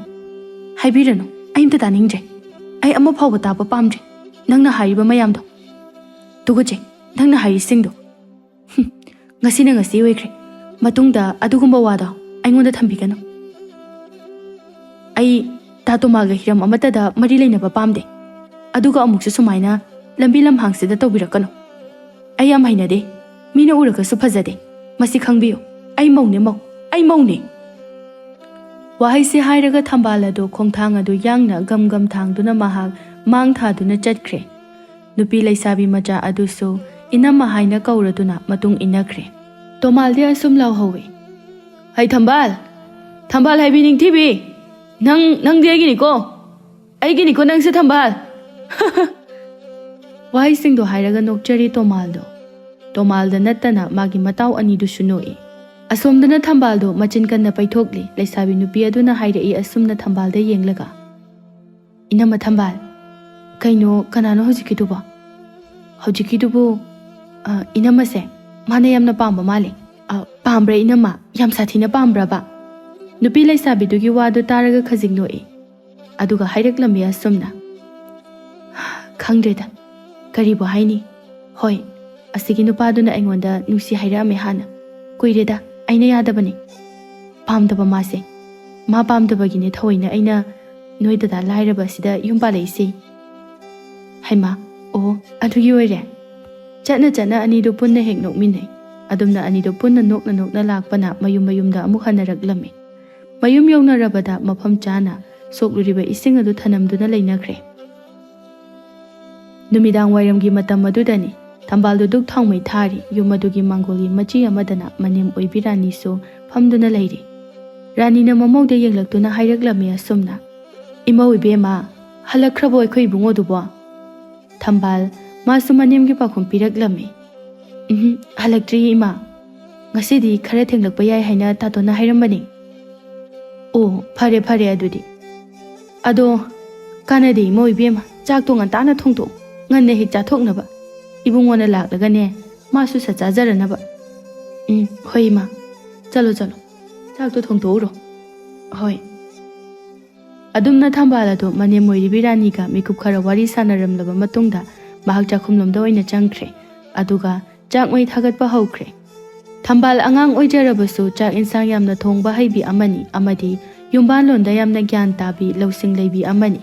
ꯍꯥꯏꯕꯤꯔꯅꯨ꯫ ꯑꯩ ꯑꯝꯇ ꯇꯥꯅꯤꯡꯗ꯭ꯔꯦ꯫ ꯑꯩ ꯑꯃ ꯐꯥꯎꯕ ꯇꯥꯕ ꯄꯥꯝꯗ꯭ꯔꯦ꯫ ꯅꯪꯅ ꯍꯥꯏꯔꯤꯕ ꯃꯌꯥꯝꯗꯣ꯫ ꯇꯨꯀꯠꯆꯩ, ꯅꯪꯅ ꯍꯥꯏꯔꯤꯁꯤꯡꯗꯣ꯫ ꯍꯨꯝ, ꯉꯁꯤꯅ ꯉꯁꯤ ꯑꯣꯏꯈ꯭ꯔꯦ꯫ ꯃꯇꯨꯡꯗ ꯑꯗꯨꯒꯨꯝꯕ ꯋꯥꯗꯣ ꯑꯩꯉꯣꯟꯗ ꯊꯝꯕꯤꯒꯅꯨ꯫ ꯑꯩ ꯇꯥ ꯇꯣꯃꯥꯜꯒ ꯍꯤꯔꯝ ꯑꯃꯠꯇꯗ ꯃꯔꯤ ꯂꯩꯅꯕ ꯄꯥꯝꯗꯦ꯫ ꯑꯗꯨꯒ ꯑꯃꯨꯛꯁꯨ ꯁꯨꯃꯥꯏꯅ ꯂꯝꯕꯤ ꯂꯝꯍꯥꯡꯁꯤꯗ ꯇꯧꯕꯤꯔꯛꯀꯅꯨ꯫ ꯑꯩ ꯌꯥꯝ ꯍꯩꯅꯗꯦ꯫ ꯃꯤꯅ ꯎꯔꯒꯁꯨ ꯐꯖꯗꯦ꯫ ꯃꯁꯤ ꯈꯪꯕꯤꯌꯨ꯫ ꯑꯩ ꯃꯧꯅꯦ, ꯃꯧ꯫ ꯑꯩ ꯃꯧꯅꯦ!" ꯋꯥꯍꯩꯁꯤ ꯍꯥꯏꯔꯒ ꯊꯝꯕꯥꯜ ꯑꯗꯨ ꯈꯣꯡꯊꯥꯡ ꯑꯗꯨ ꯌꯥꯡꯅ ꯒꯝ ꯒꯝ ꯊꯥꯡꯗꯨꯅ ꯃꯍꯥꯛ ꯃꯥꯡ ꯊꯥꯗꯨꯅ ꯆꯠꯈ꯭ꯔꯦ꯫ ꯅꯨꯄꯤ ꯂꯩꯁꯥꯕꯤ ꯃꯆꯥ ꯑꯗꯨꯁꯨ ꯏꯅꯝꯃ ꯍꯥꯏꯅ ꯀꯧꯔꯗꯨꯅ ꯃꯇꯨꯡ ꯏꯟꯅꯈ꯭ꯔꯦ꯫ ꯇꯣꯃꯥꯜꯗꯤ ꯑꯁꯨꯝ ꯂꯥꯎꯍꯧꯋꯤ, "ꯍꯩ ꯊꯝꯕꯥꯜ! ꯊꯝꯕꯥꯜ ꯍꯥꯏꯕꯤ ꯅꯤꯡꯊꯤꯕꯤ! ꯅꯪ, ꯅꯪꯗꯤ ꯑꯩꯒꯤꯅꯤꯀꯣ! ꯑꯩꯒꯤꯅꯤꯀꯣ ꯅꯪꯁꯦ ꯊꯝꯕꯥꯜ!" ꯋꯥꯍꯩꯁꯤꯡꯗꯣ ꯍꯥꯏꯔꯒ ꯅꯣꯛꯆꯔꯤ ꯇꯣꯃꯥꯜꯗꯣ꯫ ꯇꯣꯃꯥꯜꯗ ꯅꯠꯇꯅ ꯃꯥꯒꯤ ꯃꯇꯥꯎ ꯑꯅꯤꯗꯨꯁꯨ ꯅꯣꯛꯏ꯫ ꯑꯁꯣꯝꯗꯅ ꯊꯝꯕꯥꯜꯗꯣ ꯃꯆꯤꯟ ꯀꯟꯅ ꯄꯩꯊꯣꯛꯂꯤ꯫ ꯂꯩꯁꯥꯕꯤ ꯅꯨꯄꯤ ꯑꯗꯨꯅ ꯍꯥꯏꯔꯛꯏ ꯑꯁꯨꯝꯅ ꯊꯝꯕꯥꯜꯗ ꯌꯦꯡꯂꯒ, "ꯏꯅꯝꯃ ꯊꯝꯕꯥꯜ, ꯀꯩꯅꯣ, ꯀꯅꯥꯅꯣ ꯍꯧꯖꯤꯛꯀꯤꯗꯨꯕꯣ? ꯍꯧꯖꯤꯛꯀꯤꯗꯨꯕꯨ, ꯑ, ꯏꯅꯝꯃꯁꯦ ꯃꯥꯅ ꯌꯥꯝꯅ ꯄꯥꯝꯕ ꯃꯥꯜꯂꯦ꯫ ꯑ, ꯄꯥꯝꯕ꯭ꯔꯥ ꯏꯅꯝꯃ? ꯌꯥꯝ ꯁꯥꯊꯤꯅ ꯄꯥꯝꯕ꯭ꯔꯕ?" ꯅꯨꯄꯤ ꯂꯩꯁꯥꯕꯤꯗꯨꯒꯤ ꯋꯥꯗꯨ ꯇꯥꯔꯒ ꯈꯖꯤꯛ ꯅꯣꯛꯏ꯫ ꯑꯗꯨꯒ ꯍꯥꯏꯔꯛꯂꯝꯃꯤ ꯑꯁꯨꯝꯅ, "ꯈꯪꯗ꯭ꯔꯦꯗ, ꯀꯔꯤꯕꯨ ꯍꯥꯏꯅꯤ? ꯍꯣꯏ, ꯑꯁꯤꯒꯤ ꯅꯨꯄꯥꯗꯨꯅ ꯑꯩꯉꯣꯟꯗ ꯅꯨꯡꯁꯤ ꯍꯥꯏꯔꯛꯑꯝꯃꯦ ꯍꯥꯟꯅ꯫ ꯀꯨꯏꯔꯦꯗ, ꯑꯩꯅ ꯌꯥꯗꯕꯅꯤ꯫ ꯄꯥꯝꯗꯕ ꯃꯥꯁꯦ꯫ ꯃꯥ ꯄꯥꯝꯗꯕꯒꯤꯅꯦ ꯊꯑꯣꯏꯅ ꯑꯩꯅ ꯅꯣꯏ ꯗꯗꯥ ꯂꯥꯏꯔꯕ ꯑꯁꯤꯗ ꯌꯨꯝ ꯄꯥꯜꯂꯛꯏꯁꯦ꯫ ꯍꯩꯃꯥ, ꯑꯣ, ꯑꯗꯨꯒꯤ ꯑꯣꯏꯔꯦ꯫ ꯆꯠꯅ ꯆꯠꯅ ꯑꯅꯤꯗꯨ ꯄꯨꯟꯅ ꯍꯦꯛ ꯅꯣꯛꯃꯤꯟꯅꯩ꯫ ꯑꯗꯨꯝꯅ ꯑꯅꯤꯗꯨ ꯄꯨꯟꯅ ꯅꯣꯛꯅ ꯅꯣꯛꯅ ꯂꯥꯛꯄꯅ ꯃꯌꯨꯝ ꯃꯌꯨꯝꯗ ꯑꯃꯨꯛ ꯍꯟꯅꯔꯛꯂꯝꯃꯤ꯫ ꯃꯌꯨꯝ ꯌꯧꯅꯔꯕꯗ ꯃꯐꯝ ꯆꯥꯅ ꯁꯣꯛꯂꯨꯔꯤꯕ ꯏꯁꯤꯡ ꯑꯗꯨ ꯊꯅꯝꯗꯨꯅ ꯂꯩꯅꯈ꯭ꯔꯦ꯫ ꯅꯨꯃꯤꯗꯥꯡ ꯋꯥꯏꯔꯝꯒꯤ ꯃꯇꯝ ꯑꯗꯨꯗꯅꯤ꯫ ꯊꯝꯕꯥꯜꯗꯨ ꯗꯨꯛ ꯊꯥꯎꯃꯩ ꯊꯥꯔꯤ꯫ ꯌꯨꯝ ꯑꯗꯨꯒꯤ ꯃꯥꯡꯒꯣꯜꯒꯤ ꯃꯆꯤ ꯑꯃꯗꯅ ꯃꯅꯦꯝ ꯑꯣꯏꯕꯤ ꯔꯥꯅꯤꯁꯨ ꯐꯝꯗꯨꯅ ꯂꯩꯔꯤ꯫ ꯔꯥꯅꯤꯅ ꯃꯃꯧꯗ ꯌꯦꯡꯂꯛꯇꯨꯅ ꯍꯥꯏꯔꯛꯂꯝꯃꯤ ꯑꯁꯨꯝꯅ, "ꯏꯃꯧ ꯏꯕꯦꯝꯃ, ꯍꯜꯂꯛꯈ꯭ꯔꯕꯣ ꯑꯩꯈꯣꯏ ꯏꯕꯨꯡꯉꯣꯗꯨꯕꯣ?" ꯊꯝꯕꯥꯜ, ꯃꯥꯁꯨ ꯃꯅꯦꯝꯒꯤ ꯄꯥꯎꯈꯨꯝ ꯄꯤꯔꯛꯂꯝꯃꯤ꯫ "ꯎꯝ, ꯍꯜꯂꯛꯇ꯭ꯔꯤꯌꯦ ꯏꯃꯥ꯫ ꯉꯁꯤꯗꯤ ꯈꯔ ꯊꯦꯡꯂꯛꯄ ꯌꯥꯏ ꯍꯥꯏꯅ ꯇꯥꯇꯣꯟꯅ ꯍꯥꯏꯔꯝꯕꯅꯤ꯫" "ꯑꯣ, ꯐꯔꯦ ꯐꯔꯦ ꯑꯗꯨꯗꯤ꯫ ꯑꯗꯣ ꯀꯥꯟꯅꯗꯦ ꯏꯃꯧ ꯏꯕꯦꯝꯃ, ꯆꯥꯛꯇꯣ ꯉꯟꯇꯥꯅ ꯊꯣꯡꯗꯣꯛꯎ, ꯉꯟꯅ ꯍꯦꯛ ꯆꯥꯊꯣꯛꯅꯕ꯫ ꯏꯕꯨꯡꯉꯣꯅ ꯂꯥꯛꯂꯒꯅꯦ, ꯃꯥꯁꯨ ꯁꯠ ꯆꯥꯖꯔꯅꯕ꯫" "ꯎꯝ, ꯍꯣꯏ ꯏꯃꯥ꯫ ꯆꯠꯂꯣ ꯆꯠꯂꯣ, ꯆꯥꯛꯇꯣ ꯊꯣꯡꯗꯣꯛꯎꯔꯣ꯫" "ꯍꯣꯏ꯫" ꯑꯗꯨꯝꯅ ꯊꯝꯕꯥꯜ ꯑꯗꯨ ꯃꯅꯦꯝ ꯑꯣꯏꯔꯤꯕꯤ ꯔꯥꯅꯤꯒ ꯃꯤꯀꯨꯞ ꯈꯔ ꯋꯥꯔꯤ ꯁꯥꯟꯅꯔꯝꯂꯕ ꯃꯇꯨꯡꯗ ꯃꯍꯥꯛ ꯆꯥꯛꯈꯨꯝꯂꯣꯝꯗ ꯑꯣꯏꯅ ꯆꯪꯈ꯭ꯔꯦ꯫ ꯑꯗꯨꯒ ꯆꯥꯛ ꯃꯩ ꯊꯥꯒꯠꯄ ꯍꯧꯈ꯭ꯔꯦ꯫ ꯊꯝꯕꯥꯜ ꯑꯉꯥꯡ ꯑꯣꯏꯖꯔꯕꯁꯨ ꯆꯥꯛ ꯏꯟꯁꯥꯡ ꯌꯥꯝꯅ ꯊꯣꯡꯕ ꯍꯩꯕꯤ ꯑꯃꯅꯤ, ꯑꯃꯗꯤ ꯌꯨꯝꯕꯥꯟꯂꯣꯟꯗ ꯌꯥꯝꯅ ꯒ꯭ꯌꯥꯟ ꯇꯥꯕꯤ, ꯂꯧꯁꯤꯡ ꯂꯩꯕꯤ ꯑꯃꯅꯤ꯫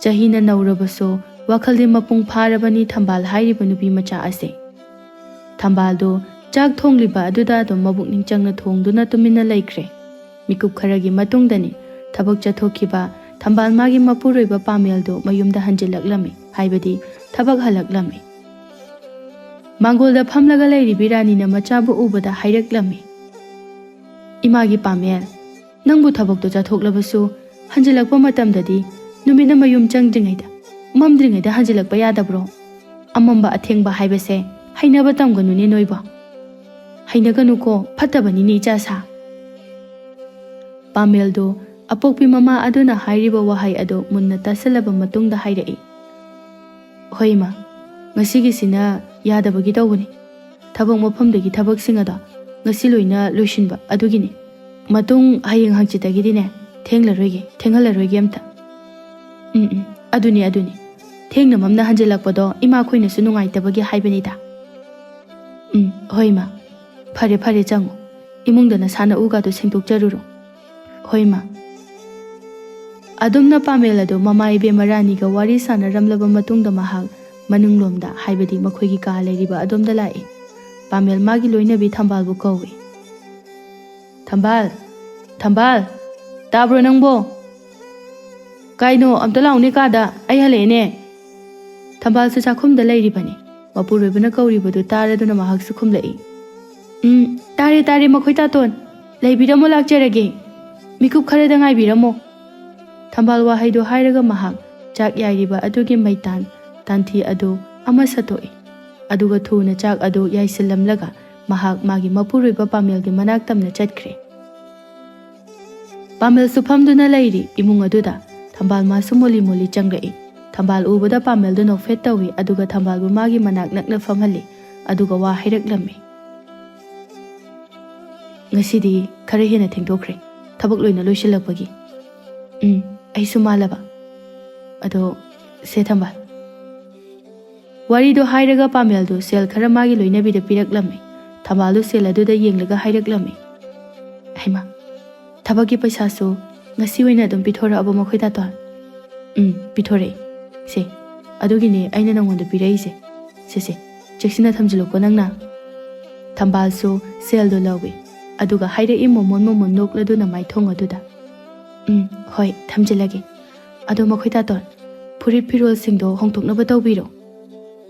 ꯆꯍꯤꯅ ꯅꯧꯔꯕꯁꯨ ꯋꯥꯈꯜꯗꯤ ꯃꯄꯨꯡ ꯐꯥꯔꯕꯅꯤ ꯊꯝꯕꯥꯜ ꯍꯥꯏꯔꯤꯕ ꯅꯨꯄꯤ ꯃꯆꯥ ꯑꯁꯦ꯫ ꯊꯝꯕꯥꯜꯗꯨ ꯆꯥꯛ ꯊꯣꯡꯂꯤꯕ ꯑꯗꯨꯗ ꯑꯗꯨꯝ ꯃꯕꯨꯛꯅꯤꯡ ꯆꯪꯅ ꯊꯣꯡꯗꯨꯅ ꯇꯨꯃꯤꯟꯅ ꯂꯩꯈ꯭ꯔꯦ꯫ ꯃꯤꯀꯨꯞ ꯈꯔꯒꯤ ꯃꯇꯨꯡꯗꯅꯤ ꯊꯕꯛ ꯆꯠꯊꯣꯛꯈꯤꯕ ꯊꯝꯕꯥꯜ ꯃꯥꯒꯤ ꯃꯄꯨꯔꯣꯏꯕ ꯄꯥꯃꯦꯜꯗꯨ ꯃꯌꯨꯝꯗ ꯍꯟꯖꯤꯜꯂꯛꯂꯝꯃꯤ, ꯍꯥꯏꯕꯗꯤ ꯊꯕꯛ ꯍꯜꯂꯛꯂꯝꯃꯤ꯫ ꯃꯥꯡꯒꯣꯜꯗ ꯐꯝꯂꯒ ꯂꯩꯔꯤꯕꯤ ꯔꯥꯅꯤꯅ ꯃꯆꯥꯕꯨ ꯎꯕꯗ ꯍꯥꯏꯔꯛꯂꯝꯃꯤ, "ꯏꯃꯥꯒꯤ ꯄꯥꯃꯦꯜ, ꯅꯪꯕꯨ ꯊꯕꯛꯇꯣ ꯆꯠꯊꯣꯛꯂꯕꯁꯨ ꯍꯟꯖꯤꯜꯂꯛꯄ ꯃꯇꯝꯗꯗꯤ ꯅꯨꯃꯤꯠꯅ ꯃꯌꯨꯝ ꯆꯪꯗ꯭ꯔꯤꯉꯩꯗ, ꯃꯝꯗ꯭ꯔꯤꯉꯩꯗ ꯍꯟꯖꯤꯜꯂꯛꯄ ꯌꯥꯗꯕ꯭ꯔꯣ? ꯑꯃꯝꯕ ꯑꯊꯦꯡꯕ ꯍꯥꯏꯕꯁꯦ ꯍꯩꯅꯕ ꯇꯝꯒꯅꯨꯅꯦ ꯅꯣꯏꯕꯣ꯫ ꯍꯩꯅꯒꯅꯨꯀꯣ, ꯐꯠꯇꯕꯅꯤꯅꯦ ꯏꯆꯥ ꯁꯥ꯫" ꯄꯥꯃꯦꯜꯗꯨ ꯑꯄꯣꯛꯄꯤ ꯃꯃꯥ ꯑꯗꯨꯅ ꯍꯥꯏꯔꯤꯕ ꯋꯥꯍꯩ ꯑꯗꯨ ꯃꯨꯟꯅ ꯇꯥꯁꯤꯜꯂꯕ ꯃꯇꯨꯡꯗ ꯍꯥꯏꯔꯛꯏ, "ꯍꯣꯏ ꯏꯃꯥ, ꯉꯁꯤꯒꯤꯁꯤꯅ ꯌꯥꯗꯕꯒꯤ ꯇꯧꯕꯅꯤ꯫ ꯊꯕꯛ ꯃꯐꯝꯗꯒꯤ ꯊꯕꯛꯁꯤꯡ ꯑꯗꯣ ꯉꯁꯤ ꯂꯣꯏꯅ ꯂꯣꯏꯁꯤꯟꯕ ꯑꯗꯨꯒꯤꯅꯤ꯫ ꯃꯇꯨꯡ ꯍꯌꯦꯡ ꯍꯪꯆꯤꯠꯇꯒꯤꯗꯤꯅꯦ ꯊꯦꯡꯂꯔꯣꯏꯒꯦ, ꯊꯦꯡꯍꯜꯂꯔꯣꯏꯒꯦ ꯑꯝꯇ꯫" "ꯎꯝ, ꯎꯝ, ꯑꯗꯨꯅꯤ, ꯑꯗꯨꯅꯤ꯫ ꯊꯦꯡꯅ ꯃꯝꯅ ꯍꯟꯖꯤꯜꯂꯛꯄꯗꯣ ꯏꯃꯥꯈꯣꯏꯅꯁꯨ ꯅꯨꯡꯉꯥꯏꯇꯕꯒꯤ ꯍꯥꯏꯕꯅꯤꯗ꯫" "ꯎꯝ, ꯍꯣꯏ ꯏꯃꯥ꯫ ꯐꯔꯦ, ꯐꯔꯦ, ꯆꯪꯉꯣ꯫ ꯏꯃꯨꯡꯗ ꯅꯁꯥ ꯅꯎꯒꯗꯣ ꯁꯦꯡꯗꯣꯛꯆꯔꯨꯔꯣ꯫ ꯍꯣꯏ, ꯃꯥ꯫ ꯑꯗꯨꯝꯅ ꯄꯥꯃꯦꯜ ꯑꯗꯨ ꯃꯃꯥ ꯏꯕꯦꯝꯃ ꯔꯥꯅꯤꯒ ꯋꯥꯔꯤ ꯁꯥꯟꯅꯔꯝꯂꯕ ꯃꯇꯨꯡꯗ ꯃꯍꯥꯛ ꯃꯅꯨꯡꯂꯣꯝꯗ, ꯍꯥꯏꯕꯗꯤ ꯃꯈꯣꯏꯒꯤ ꯀꯥ ꯂꯩꯔꯤꯕ ꯑꯗꯣꯝꯗ ꯂꯥꯛꯏ꯫ ꯄꯥꯃꯦꯜ ꯃꯥꯒꯤ ꯂꯣꯏꯅꯕꯤ ꯊꯝꯕꯥꯜꯕꯨ ꯀꯧꯏ꯫ "ꯊꯝꯕꯥꯜ! ꯊꯝꯕꯥꯜ! ꯇꯥꯕ꯭ꯔꯣ ꯅꯪꯕꯣ? ꯀꯥꯏꯅꯣ, ꯑꯝꯇ ꯂꯥꯛꯎꯅꯦ ꯀꯥꯗ, ꯑꯩ ꯍꯜꯂꯛꯑꯦꯅꯦ!" ꯊꯝꯕꯥꯜꯁꯨ ꯆꯥꯛꯈꯨꯝꯗ ꯂꯩꯔꯤꯕꯅꯤ꯫ ꯃꯄꯨꯔꯣꯏꯕꯅ ꯀꯧꯔꯤꯕꯗꯨ ꯇꯥꯔꯗꯨꯅ ꯃꯍꯥꯛꯁꯨ ꯈꯨꯝꯂꯛꯏ꯫ "ꯎꯝ, ꯇꯥꯔꯦ, ꯇꯥꯔꯦ, ꯃꯈꯣꯏ ꯇꯥꯇꯣꯟ꯫ ꯂꯩꯕꯤꯔꯝꯃꯣ, ꯂꯥꯛꯆꯔꯒꯦ꯫ ꯃꯤꯀꯨꯞ ꯈꯔꯗ ꯉꯥꯏꯕꯤꯔꯝꯃꯣ꯫" ꯊꯝꯕꯥꯜ ꯋꯥꯍꯩꯗꯨ ꯍꯥꯏꯔꯒ ꯃꯍꯥꯛ ꯆꯥꯛ ꯌꯥꯏꯔꯤꯕ ꯑꯗꯨꯒꯤ ꯃꯩꯇꯥꯟ, ꯇꯥꯟꯊꯤ ꯑꯗꯨ ꯑꯃ ꯁꯠꯇꯣꯛꯏ꯫ ꯑꯗꯨꯒ ꯊꯨꯅ ꯆꯥꯛ ꯑꯗꯨ ꯌꯥꯏꯁꯤꯜꯂꯝꯂꯒ ꯃꯍꯥꯛ ꯃꯥꯒꯤ ꯃꯄꯨꯔꯣꯏꯕ ꯄꯥꯃꯦꯜꯒꯤ ꯃꯅꯥꯛ ꯇꯝꯅ ꯆꯠꯈ꯭ꯔꯦ꯫ ꯄꯥꯃꯦꯜꯁꯨ ꯐꯝꯗꯨꯅ ꯂꯩꯔꯤ ꯏꯃꯨꯡ ꯑꯗꯨꯗ꯫ ꯊꯝꯕꯥꯜ ꯃꯥꯁꯨ ꯃꯣꯂꯤ ꯃꯣꯂꯤ ꯆꯪꯂꯛꯏ꯫ ꯊꯝꯕꯥꯜ ꯎꯕꯗ ꯄꯥꯃꯦꯜꯗꯨ ꯅꯣꯛꯐꯦꯠ ꯇꯧꯏ, ꯑꯗꯨꯒ ꯊꯝꯕꯥꯜꯕꯨ ꯃꯥꯒꯤ ꯃꯅꯥꯛ ꯅꯛꯅ ꯐꯝꯍꯜꯂꯤ, ꯑꯗꯨꯒ ꯋꯥ ꯍꯥꯏꯔꯛꯂꯝꯃꯤ꯫ "ꯉꯁꯤꯗꯤ ꯈꯔ ꯍꯦꯟꯅ ꯊꯦꯡꯗꯣꯛꯈ꯭ꯔꯦ, ꯊꯕꯛ ꯂꯣꯏꯅ ꯂꯣꯏꯁꯤꯜꯂꯛꯄꯒꯤ꯫ ꯎꯝ, ꯑꯩꯁꯨ ꯃꯥꯜꯂꯕ꯫ ꯑꯗꯣ, ꯁꯦ ꯊꯝꯕꯥꯜ꯫" ꯋꯥꯔꯤꯗꯣ ꯍꯥꯏꯔꯒ ꯄꯥꯃꯦꯜꯗꯣ ꯁꯦꯜ ꯈꯔ ꯃꯥꯒꯤ ꯂꯣꯏꯅꯕꯤꯗ ꯄꯤꯔꯛꯂꯝꯃꯤ꯫ ꯊꯝꯕꯥꯜꯗꯣ ꯁꯦꯜ ꯑꯗꯨꯗ ꯌꯦꯡꯂꯒ ꯍꯥꯏꯔꯛꯂꯝꯃꯤ꯫ "ꯍꯩꯃꯥ, ꯊꯕꯛꯀꯤ ꯄꯩꯁꯥꯁꯨ ꯉꯁꯤ ꯑꯣꯏꯅ ꯑꯗꯨꯝ ꯄꯤꯊꯣꯔꯛꯑꯕ ꯃꯈꯣꯏ ꯇꯥꯇꯣꯟ?" "ꯎꯝ, ꯄꯤꯊꯣꯔꯛꯏ꯫ ꯁꯦ, ꯑꯗꯨꯒꯤꯅꯦ ꯑꯩꯅ ꯅꯪꯉꯣꯟꯗ ꯄꯤꯔꯛꯏꯁꯦ꯫ ꯁꯦ, ꯁꯦ, ꯆꯦꯛꯁꯤꯟꯅ ꯊꯝꯖꯤꯜꯂꯨꯀꯣ ꯅꯪꯅ꯫" ꯊꯝꯕꯥꯜꯁꯨ ꯁꯦꯜꯗꯣ ꯂꯧꯏ, ꯑꯗꯨꯒ ꯍꯥꯏꯔꯛꯏ ꯃꯣꯃꯣꯟ ꯃꯣꯃꯣꯟ ꯅꯣꯛꯂꯗꯨꯅ ꯃꯥꯏꯊꯣꯡ ꯑꯗꯨꯗ꯫ "ꯎꯝ, ꯍꯣꯏ, ꯊꯝꯖꯤꯜꯂꯒꯦ꯫ ꯑꯗꯣ ꯃꯈꯣꯏ ꯇꯥꯇꯣꯟ, ꯐꯨꯔꯤꯠ ꯐꯤꯔꯣꯜꯁꯤꯡꯗꯣ ꯍꯣꯡꯗꯣꯛꯅꯕ ꯇꯧꯕꯤꯔꯣ꯫"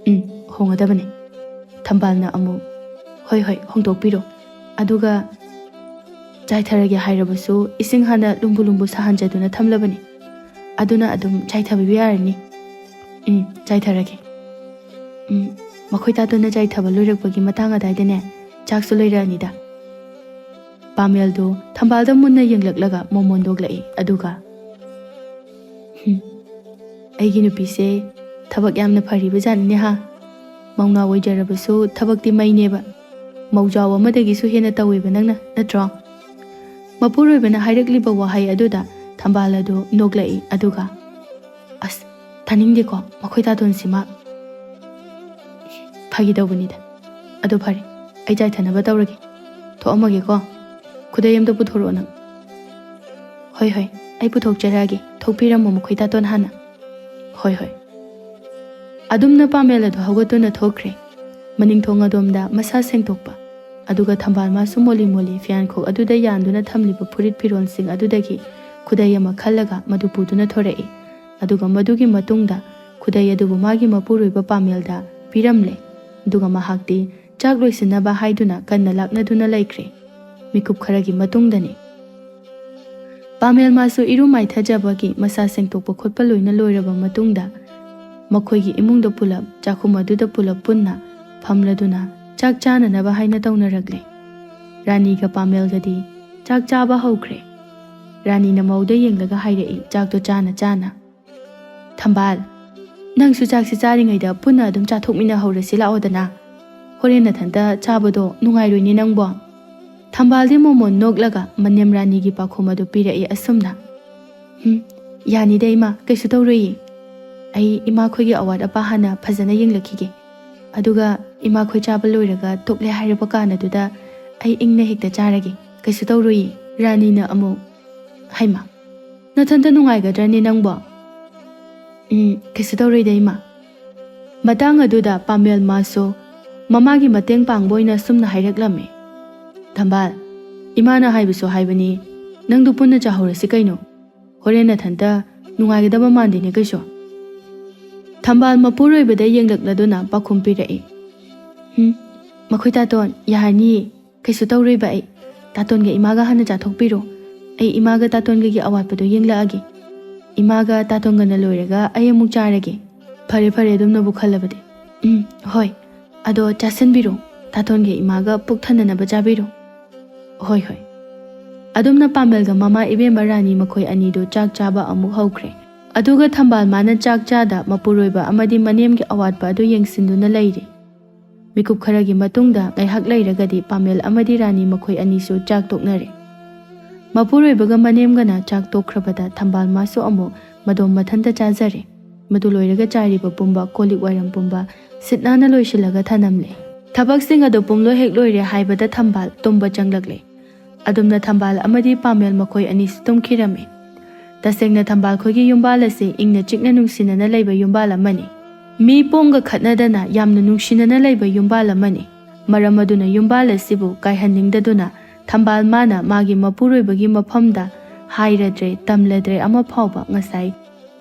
"ꯎꯝ, ꯍꯣꯡꯉꯗꯕꯅꯤ꯫" ꯊꯝꯕꯥꯜꯅ ꯑꯃꯨꯛ, "ꯍꯣꯏ, ꯍꯣꯏ, ꯍꯣꯡꯗꯣꯛꯄꯤꯔꯣ꯫ ꯑꯗꯨꯒ ꯆꯥꯏꯊꯔꯒꯦ ꯍꯥꯏꯔꯕꯁꯨ ꯏꯁꯤꯡ ꯍꯥꯟꯅ ꯂꯨꯝꯕꯨ ꯂꯨꯝꯕꯨ ꯁꯥꯍꯟꯖꯗꯨꯅ ꯊꯝꯂꯕꯅꯤ꯫ ꯑꯗꯨꯅ ꯑꯗꯨꯝ ꯆꯥꯏꯊꯕꯤꯕ ꯌꯥꯔꯅꯤ꯫" "ꯎꯝ, ꯆꯥꯏꯊꯔꯒꯦ꯫" "ꯎꯝ, ꯃꯈꯣꯏ ꯇꯥꯇꯣꯟꯅ ꯆꯥꯏꯊꯕ ꯂꯣꯏꯔꯛꯄꯒꯤ ꯃꯇꯥꯡ ꯑꯗꯥꯏꯗꯅꯦ, ꯆꯥꯛꯁꯨ ꯂꯩꯔꯛꯑꯅꯤꯗ꯫" ꯄꯥꯃꯦꯜꯗꯨ ꯊꯝꯕꯥꯜꯗ ꯃꯨꯟꯅ ꯌꯦꯡꯂꯛꯂꯒ ꯃꯣꯃꯣꯟ ꯅꯣꯛꯂꯛꯏ, ꯑꯗꯨꯒ, "ꯍꯨꯝ, ꯑꯩꯒꯤ ꯅꯨꯄꯤꯁꯦ ꯊꯕꯛ ꯌꯥꯝꯅ ꯐꯔꯤꯕ ꯖꯥꯠꯅꯤꯅꯦ ꯍꯥ꯫ ꯃꯧꯅꯥ ꯑꯣꯏꯖꯔꯕꯁꯨ ꯊꯕꯛꯇꯤ ꯃꯩꯅꯦꯕ꯫ ꯃꯧꯖꯥꯎ ꯑꯃꯗꯒꯤꯁꯨ ꯍꯦꯟꯅ ꯇꯧꯋꯦꯕ ꯅꯪꯅ, ꯅꯠꯇ꯭ꯔꯣ?" ꯃꯄꯨꯔꯣꯏꯕꯅ ꯍꯥꯏꯔꯛꯂꯤꯕ ꯋꯥꯍꯩ ꯑꯗꯨꯗ ꯊꯝꯕꯥꯜ ꯑꯗꯨ ꯅꯣꯛꯂꯛꯏ, ꯑꯗꯨꯒ, "ꯑꯁ, ꯇꯥꯅꯤꯡꯗꯦꯀꯣ ꯃꯈꯣꯏ ꯇꯥꯇꯣꯟꯁꯤꯃ꯫ ꯐꯥꯒꯤ ꯇꯧꯕꯅꯤꯗ꯫ ꯑꯗꯣ ꯐꯔꯦ, ꯑꯩ ꯆꯥꯏꯊꯅꯕ ꯇꯧꯔꯒꯦ꯫ ꯊꯣꯛꯑꯝꯃꯒꯦꯀꯣ꯫ ꯈꯨꯗꯩ ꯑꯝꯇ ꯄꯨꯊꯣꯔꯛꯑꯣ ꯅꯪ꯫ "ꯍꯣꯏ, ꯍꯣꯏ, ꯑꯩ ꯄꯨꯊꯣꯛꯆꯔꯛꯑꯒꯦ꯫ ꯊꯣꯛꯄꯤꯔꯝꯃꯣ ꯃꯈꯣꯏ ꯇꯥꯇꯣꯟ ꯍꯥꯟꯅ꯫" "ꯍꯣꯏ, ꯍꯣꯏ꯫" ꯑꯗꯨꯝꯅ ꯄꯥꯃꯦꯜ ꯑꯗꯨ ꯍꯧꯒꯠꯇꯨꯅ ꯊꯣꯛꯈ꯭ꯔꯦ꯫ ꯃꯅꯤꯡ ꯊꯣꯡ ꯑꯗꯣꯝꯗ ꯃꯁꯥ ꯁꯦꯡꯗꯣꯛꯄ꯫ ꯑꯗꯨꯒ ꯊꯝꯕꯥꯜ ꯃꯥꯁꯨ ꯃꯣꯂꯤ ꯃꯣꯂꯤ ꯐꯤꯌꯥꯟꯈꯣꯛ ꯑꯗꯨꯗ ꯌꯥꯟꯗꯨꯅ ꯊꯝꯂꯤꯕ ꯐꯨꯔꯤꯠ ꯐꯤꯔꯣꯜꯁꯤꯡ ꯑꯗꯨꯗꯒꯤ ꯈꯨꯗꯩ ꯑꯃ ꯈꯜꯂꯒ ꯃꯗꯨ ꯄꯨꯗꯨꯅ ꯊꯣꯔꯛꯏ꯫ ꯑꯗꯨꯒ ꯃꯗꯨꯒꯤ ꯃꯇꯨꯡꯗ ꯈꯨꯗꯩ ꯑꯗꯨꯕꯨ ꯃꯥꯒꯤ ꯃꯄꯨꯔꯣꯏꯕ ꯄꯥꯃꯦꯜꯗ ꯄꯤꯔꯝꯂꯦ꯫ ꯑꯗꯨꯒ ꯃꯍꯥꯛꯇꯤ ꯆꯥꯛ ꯂꯣꯏꯁꯤꯟꯅꯕ ꯍꯥꯏꯗꯨꯅ ꯀꯟꯅ ꯂꯥꯛꯅꯗꯨꯅ ꯂꯩꯈ꯭ꯔꯦ꯫ ꯃꯤꯀꯨꯞ ꯈꯔꯒꯤ ꯃꯇꯨꯡꯗꯅꯤ꯫ ꯄꯥꯃꯦꯜ ꯃꯥꯁꯨ ꯏꯔꯨ ꯃꯥꯏꯊꯖꯕꯒꯤ ꯃꯁꯥ ꯁꯦꯡꯗꯣꯛꯄ ꯈꯣꯠꯄ ꯂꯣꯏꯅ ꯂꯣꯏꯔꯕ ꯃꯇꯨꯡꯗ ꯃꯈꯣꯏꯒꯤ ꯏꯃꯨꯡꯗ ꯄꯨꯂꯞ, ꯆꯥꯛꯈꯨꯝ ꯑꯗꯨꯗ ꯄꯨꯂꯞ ꯄꯨꯟꯅ ꯐꯝꯂꯗꯨꯅ ꯆꯥꯛ ꯆꯥꯅꯅꯕ ꯍꯥꯏꯅ ꯇꯧꯅꯔꯛꯂꯦ꯫ ꯔꯥꯅꯤꯒ ꯄꯥꯃꯦꯜꯒꯗꯤ ꯆꯥꯛ ꯆꯥꯕ ꯍꯧꯈ꯭ꯔꯦ꯫ ꯔꯥꯅꯤꯅ ꯃꯧꯗ ꯌꯦꯡꯂꯒ ꯍꯥꯏꯔꯛꯏ, ꯆꯥꯛꯇꯣ ꯆꯥꯅ ꯆꯥꯅ, "ꯊꯝꯕꯥꯜ, ꯅꯪꯁꯨ ꯆꯥꯛꯁꯤ ꯆꯥꯔꯤꯉꯩꯗ ꯄꯨꯟꯅ ꯑꯗꯨꯝ ꯆꯥꯊꯣꯛꯃꯤꯟꯅꯍꯧꯔꯁꯤ ꯂꯥꯛꯑꯣꯗꯅ꯫ ꯍꯣꯔꯦꯟ ꯅꯊꯟꯇ ꯆꯥꯕꯗꯣ ꯅꯨꯡꯉꯥꯏꯔꯣꯏꯅꯦ ꯅꯪꯕꯣ꯫" ꯊꯝꯕꯥꯜꯗꯤ ꯃꯣꯃꯣꯟ ꯅꯣꯛꯂꯒ ꯃꯅꯦꯝ ꯔꯥꯅꯤꯒꯤ ꯄꯥꯈꯨꯝ ꯑꯗꯨ ꯄꯤꯔꯛꯏ ꯑꯁꯨꯝꯅ, "ꯍꯨꯝ, ꯌꯥꯅꯤꯗ ꯏꯃꯥ, ꯀꯩꯁꯨ ꯇꯧꯔꯣꯏꯌꯦ꯫ ꯑꯩ ꯏꯃꯥꯈꯣꯏꯒꯤ ꯑꯋꯥꯠ ꯑꯄꯥ ꯍꯥꯟꯅ ꯐꯖꯅ ꯌꯦꯡꯂꯛꯈꯤꯒꯦ꯫ ꯑꯗꯨꯒ ꯏꯃꯥꯈꯣꯏ ꯆꯥꯕ ꯂꯣꯏꯔꯒ ꯇꯣꯛꯂꯦ ꯍꯥꯏꯔꯛꯄ ꯀꯥꯟ ꯑꯗꯨꯗ ꯑꯩ ꯏꯪꯅ ꯍꯦꯛꯇ ꯆꯥꯔꯒꯦ꯫ ꯀꯩꯁꯨ ꯇꯧꯔꯣꯏꯌꯦ꯫" ꯔꯥꯅꯤꯅ ꯑꯃꯨꯛ, "ꯍꯩꯃꯥ, ꯅꯊꯟꯇ ꯅꯨꯡꯉꯥꯏꯒꯗ꯭ꯔꯅꯦ ꯅꯪꯕꯣ?" "ꯎꯝ, ꯀꯩꯁꯨ ꯇꯧꯔꯣꯏꯗ ꯏꯃꯥ꯫" ꯃꯇꯥꯡ ꯑꯗꯨꯗ ꯄꯥꯃꯦꯜ ꯃꯥꯁꯨ ꯃꯃꯥꯒꯤ ꯃꯇꯦꯡ ꯄꯥꯡꯕ ꯑꯣꯏꯅ ꯁꯨꯝꯅ ꯍꯥꯏꯔꯛꯂꯝꯃꯤ, "ꯊꯝꯕꯥꯜ, ꯏꯃꯥꯅ ꯍꯥꯏꯕꯁꯨ ꯍꯥꯏꯕꯅꯤ, ꯅꯪꯗꯨ ꯄꯨꯟꯅ ꯆꯥꯍꯧꯔꯁꯤ ꯀꯩꯅꯣ꯫ ꯍꯣꯔꯦꯟ ꯅꯊꯟꯇ ꯅꯨꯡꯉꯥꯏꯒꯗꯕ ꯃꯥꯟꯗꯦꯅꯦ ꯀꯩꯁꯨ꯫" ꯊꯝꯕꯥꯜ ꯃꯄꯨꯔꯣꯏꯕꯗ ꯌꯦꯡꯂꯛꯂꯗꯨꯅ ꯄꯥꯈꯨꯝ ꯄꯤꯔꯛꯏ, "ꯎꯝ, ꯃꯈꯣꯏ ꯇꯥꯇꯣꯟ, ꯌꯥꯔꯅꯤꯌꯦ꯫ ꯀꯩꯁꯨ ꯇꯧꯔꯣꯏꯕ ꯑꯩ꯫ ꯇꯥꯇꯣꯟꯒ ꯏꯃꯥꯒ ꯍꯥꯟꯅ ꯆꯥꯊꯣꯛꯄꯤꯔꯣ꯫ ꯑꯩ ꯏꯃꯥꯒ ꯇꯥꯇꯣꯟꯒꯒꯤ ꯑꯋꯥꯠꯄꯗꯣ ꯌꯦꯡꯂꯛꯑꯒꯦ꯫ ꯏꯃꯥꯒ ꯇꯥꯇꯣꯟꯒꯅ ꯂꯣꯏꯔꯒ ꯑꯩ ꯑꯃꯨꯛ ꯆꯥꯔꯒꯦ꯫" "ꯐꯔꯦ, ꯐꯔꯦ, ꯑꯗꯨꯝꯅꯕꯨ ꯈꯜꯂꯕꯗꯤ꯫ ꯎꯝ, ꯍꯣꯏ꯫ ꯑꯗꯣ ꯆꯥꯁꯤꯟꯕꯤꯔꯣ꯫ ꯇꯥꯇꯣꯟꯒ ꯏꯃꯥꯒ ꯄꯨꯛ ꯊꯟꯅꯅꯕ ꯆꯥꯕꯤꯔꯣ꯫" "ꯍꯣꯏ, ꯍꯣꯏ꯫" ꯑꯗꯨꯝꯅ ꯄꯥꯃꯦꯜꯒ ꯃꯃꯥ ꯏꯕꯦꯝꯃ ꯔꯥꯅꯤ ꯃꯈꯣꯏ ꯑꯅꯤꯗꯨ ꯆꯥꯛ ꯆꯥꯕ ꯑꯃꯨꯛ ꯍꯧꯈ꯭ꯔꯦ꯫ ꯑꯗꯨꯒ ꯊꯝꯕꯥꯜ ꯃꯥꯅ ꯆꯥꯛ ꯆꯥꯗ ꯃꯄꯨꯔꯣꯏꯕ ꯑꯃꯗꯤ ꯃꯅꯦꯝꯒꯤ ꯑꯋꯥꯠꯄ ꯑꯗꯨ ꯌꯦꯡꯁꯤꯟꯗꯨꯅ ꯂꯩꯔꯤ꯫ ꯃꯤꯀꯨꯞ ꯈꯔꯒꯤ ꯃꯇꯨꯡꯗ ꯉꯥꯏꯍꯥꯛ ꯂꯩꯔꯒꯗꯤ ꯄꯥꯃꯦꯜ ꯑꯃꯗꯤ ꯔꯥꯅꯤ ꯃꯈꯣꯏ ꯑꯅꯤꯁꯨ ꯆꯥꯛ ꯇꯣꯛꯅꯔꯦ꯫ ꯃꯄꯨꯔꯣꯏꯕꯒ ꯃꯅꯦꯝꯒꯅ ꯆꯥꯛ ꯇꯣꯛꯈ꯭ꯔꯕꯗ ꯊꯝꯕꯥꯜ ꯃꯥꯁꯨ ꯑꯃꯨꯛ ꯃꯗꯣꯝ ꯃꯊꯟꯇ ꯆꯥꯖꯔꯦ꯫ ꯃꯗꯨ ꯂꯣꯏꯔꯒ ꯆꯥꯏꯔꯤꯕ ꯄꯨꯝꯕ, ꯀꯣꯜ ꯂꯤꯛ ꯋꯥꯏꯔꯝ ꯄꯨꯝꯕ ꯁꯤꯠ ꯅꯥꯟꯅ ꯂꯣꯏꯁꯤꯜꯂꯒ ꯊꯅꯝꯂꯦ꯫ ꯊꯕꯛꯁꯤꯡ ꯑꯗꯨ ꯄꯨꯝꯂꯣꯏ ꯍꯦꯛ ꯂꯣꯏꯔꯦ ꯍꯥꯏꯕꯗ ꯊꯝꯕꯥꯜ ꯇꯨꯝꯕ ꯆꯪꯂꯛꯂꯦ꯫ ꯑꯗꯨꯝꯅ ꯊꯝꯕꯥꯜ ꯑꯃꯗꯤ ꯄꯥꯃꯦꯜ ꯃꯈꯣꯏ ꯑꯅꯤꯁꯤ ꯇꯨꯝꯈꯤꯔꯝꯃꯤ꯫ ꯇꯁꯦꯡꯅ ꯊꯝꯕꯥꯜ ꯈꯣꯏꯒꯤ ꯌꯨꯝꯕꯥꯜ ꯑꯁꯤ ꯏꯪꯅ ꯆꯤꯛꯅ ꯅꯨꯡꯁꯤꯅꯅ ꯂꯩꯕ ꯌꯨꯝꯕꯥꯜ ꯑꯃꯅꯤ꯫ ꯃꯤ ꯄꯣꯡꯒ ꯈꯠꯅꯗꯅ ꯌꯥꯝꯅ ꯅꯨꯡꯁꯤꯅꯅ ꯂꯩꯕ ꯌꯨꯝꯕꯥꯜ ꯑꯃꯅꯤ꯫ ꯃꯔꯝ ꯑꯗꯨꯅ ꯌꯨꯝꯕꯥꯜ ꯑꯁꯤꯕꯨ ꯀꯥꯏꯍꯟꯅꯤꯡꯗꯗꯨꯅ ꯊꯝꯕꯥꯜ ꯃꯥꯅ ꯃꯥꯒꯤ ꯃꯄꯨꯔꯣꯏꯕꯒꯤ ꯃꯐꯝꯗ ꯍꯥꯏꯔꯗ꯭ꯔꯦ, ꯇꯝꯂꯗ꯭ꯔꯦ ꯑꯃ ꯐꯥꯎꯕ꯫ ꯉꯁꯥꯏ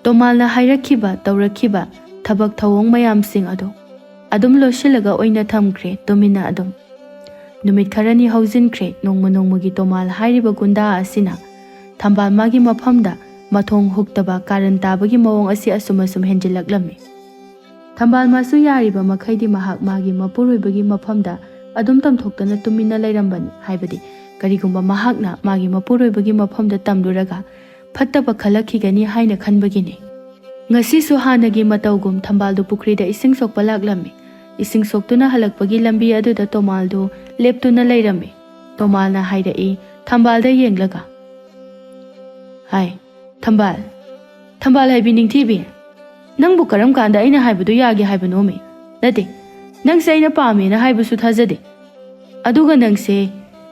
ꯇꯣꯃꯥꯜꯅ ꯍꯥꯏꯔꯛꯈꯤꯕ, ꯇꯧꯔꯛꯈꯤꯕ ꯊꯕꯛ ꯊꯧꯑꯣꯡ ꯃꯌꯥꯝꯁꯤꯡ ꯑꯗꯨ ꯑꯗꯨꯝ ꯂꯣꯠꯁꯤꯜꯂꯒ ꯑꯣꯏꯅ ꯊꯝꯈ꯭ꯔꯦ, ꯇꯨꯃꯤꯟꯅ ꯑꯗꯨꯝ꯫ ꯅꯨꯃꯤꯠ ꯈꯔꯅꯤ ꯍꯧꯖꯤꯟꯈ꯭ꯔꯦ꯫ ꯅꯣꯡꯃ ꯅꯣꯡꯃꯒꯤ ꯇꯣꯃꯥꯜ ꯍꯥꯏꯔꯤꯕ ꯒꯨꯟꯗꯥ ꯑꯁꯤꯅ ꯊꯝꯕꯥꯜ ꯃꯥꯒꯤ ꯃꯐꯝꯗ ꯃꯊꯣꯡ ꯍꯨꯛꯇꯕ ꯀꯥꯔꯟ ꯇꯥꯕꯒꯤ ꯃꯑꯣꯡ ꯑꯁꯤ ꯑꯁꯨꯝ ꯑꯁꯨꯝ ꯍꯦꯟꯖꯤꯜꯂꯛꯂꯝꯃꯤ꯫ ꯊꯝꯕꯥꯜ ꯃꯥꯁꯨ ꯌꯥꯔꯤꯕ ꯃꯈꯩꯗꯤ ꯃꯍꯥꯛ ꯃꯥꯒꯤ ꯃꯄꯨꯔꯣꯏꯕꯒꯤ ꯃꯐꯝꯗ ꯑꯗꯨꯝ ꯇꯝꯊꯣꯛꯇꯅ ꯇꯨꯃꯤꯟꯅ ꯂꯩꯔꯝꯕꯅꯤ꯫ ꯍꯥꯏꯕꯗꯤ ꯀꯔꯤꯒꯨꯝꯕ ꯃꯍꯥꯛꯅ ꯃꯥꯒꯤ ꯃꯄꯨꯔꯣꯏꯕꯒꯤ ꯃꯐꯝꯗ ꯇꯝꯂꯨꯔꯒ ꯐꯠꯇꯕ ꯈꯜꯂꯛꯈꯤꯒꯅꯤ ꯍꯥꯏꯅ ꯈꯟꯕꯒꯤꯅꯤ꯫ ꯉꯁꯤꯁꯨ ꯍꯥꯟꯅꯒꯤ ꯃꯇꯧꯒꯨꯝ ꯊꯝꯕꯥꯜꯗꯨ ꯄꯨꯈ꯭ꯔꯤꯗ ꯏꯁꯤꯡ ꯁꯣꯛꯄ ꯂꯥꯛꯂꯝꯃꯤ꯫ ꯏꯁꯤꯡ ꯁꯣꯛꯇꯨꯅ ꯍꯜꯂꯛꯄꯒꯤ ꯂꯝꯕꯤ ꯑꯗꯨꯗ ꯇꯣꯃꯥꯜꯗꯨ ꯂꯦꯞꯇꯨꯅ ꯂꯩꯔꯝꯃꯤ꯫ ꯇꯣꯃꯥꯜꯅ ꯍꯥꯏꯔꯛꯏ, ꯊꯝꯕꯥꯜꯗ ꯌꯦꯡꯂꯒ, "ꯍꯥꯏ, ꯊꯝꯕꯥꯜ, ꯊꯝꯕꯥꯜ ꯍꯥꯏꯕꯤ ꯅꯤꯡꯊꯤꯕꯤ, ꯅꯪꯕꯨ ꯀꯔꯝ ꯀꯥꯟꯗ ꯑꯩꯅ ꯍꯥꯏꯕꯗꯨ ꯌꯥꯒꯦ ꯍꯥꯏꯕꯅꯣꯃꯤ? ꯅꯠꯇꯦ, ꯅꯪꯁꯦ ꯑꯩꯅ ꯄꯥꯝꯃꯦꯅ ꯍꯥꯏꯕꯁꯨ ꯊꯥꯖꯗꯦ꯫ ꯑꯗꯨꯒ ꯅꯪꯁꯦ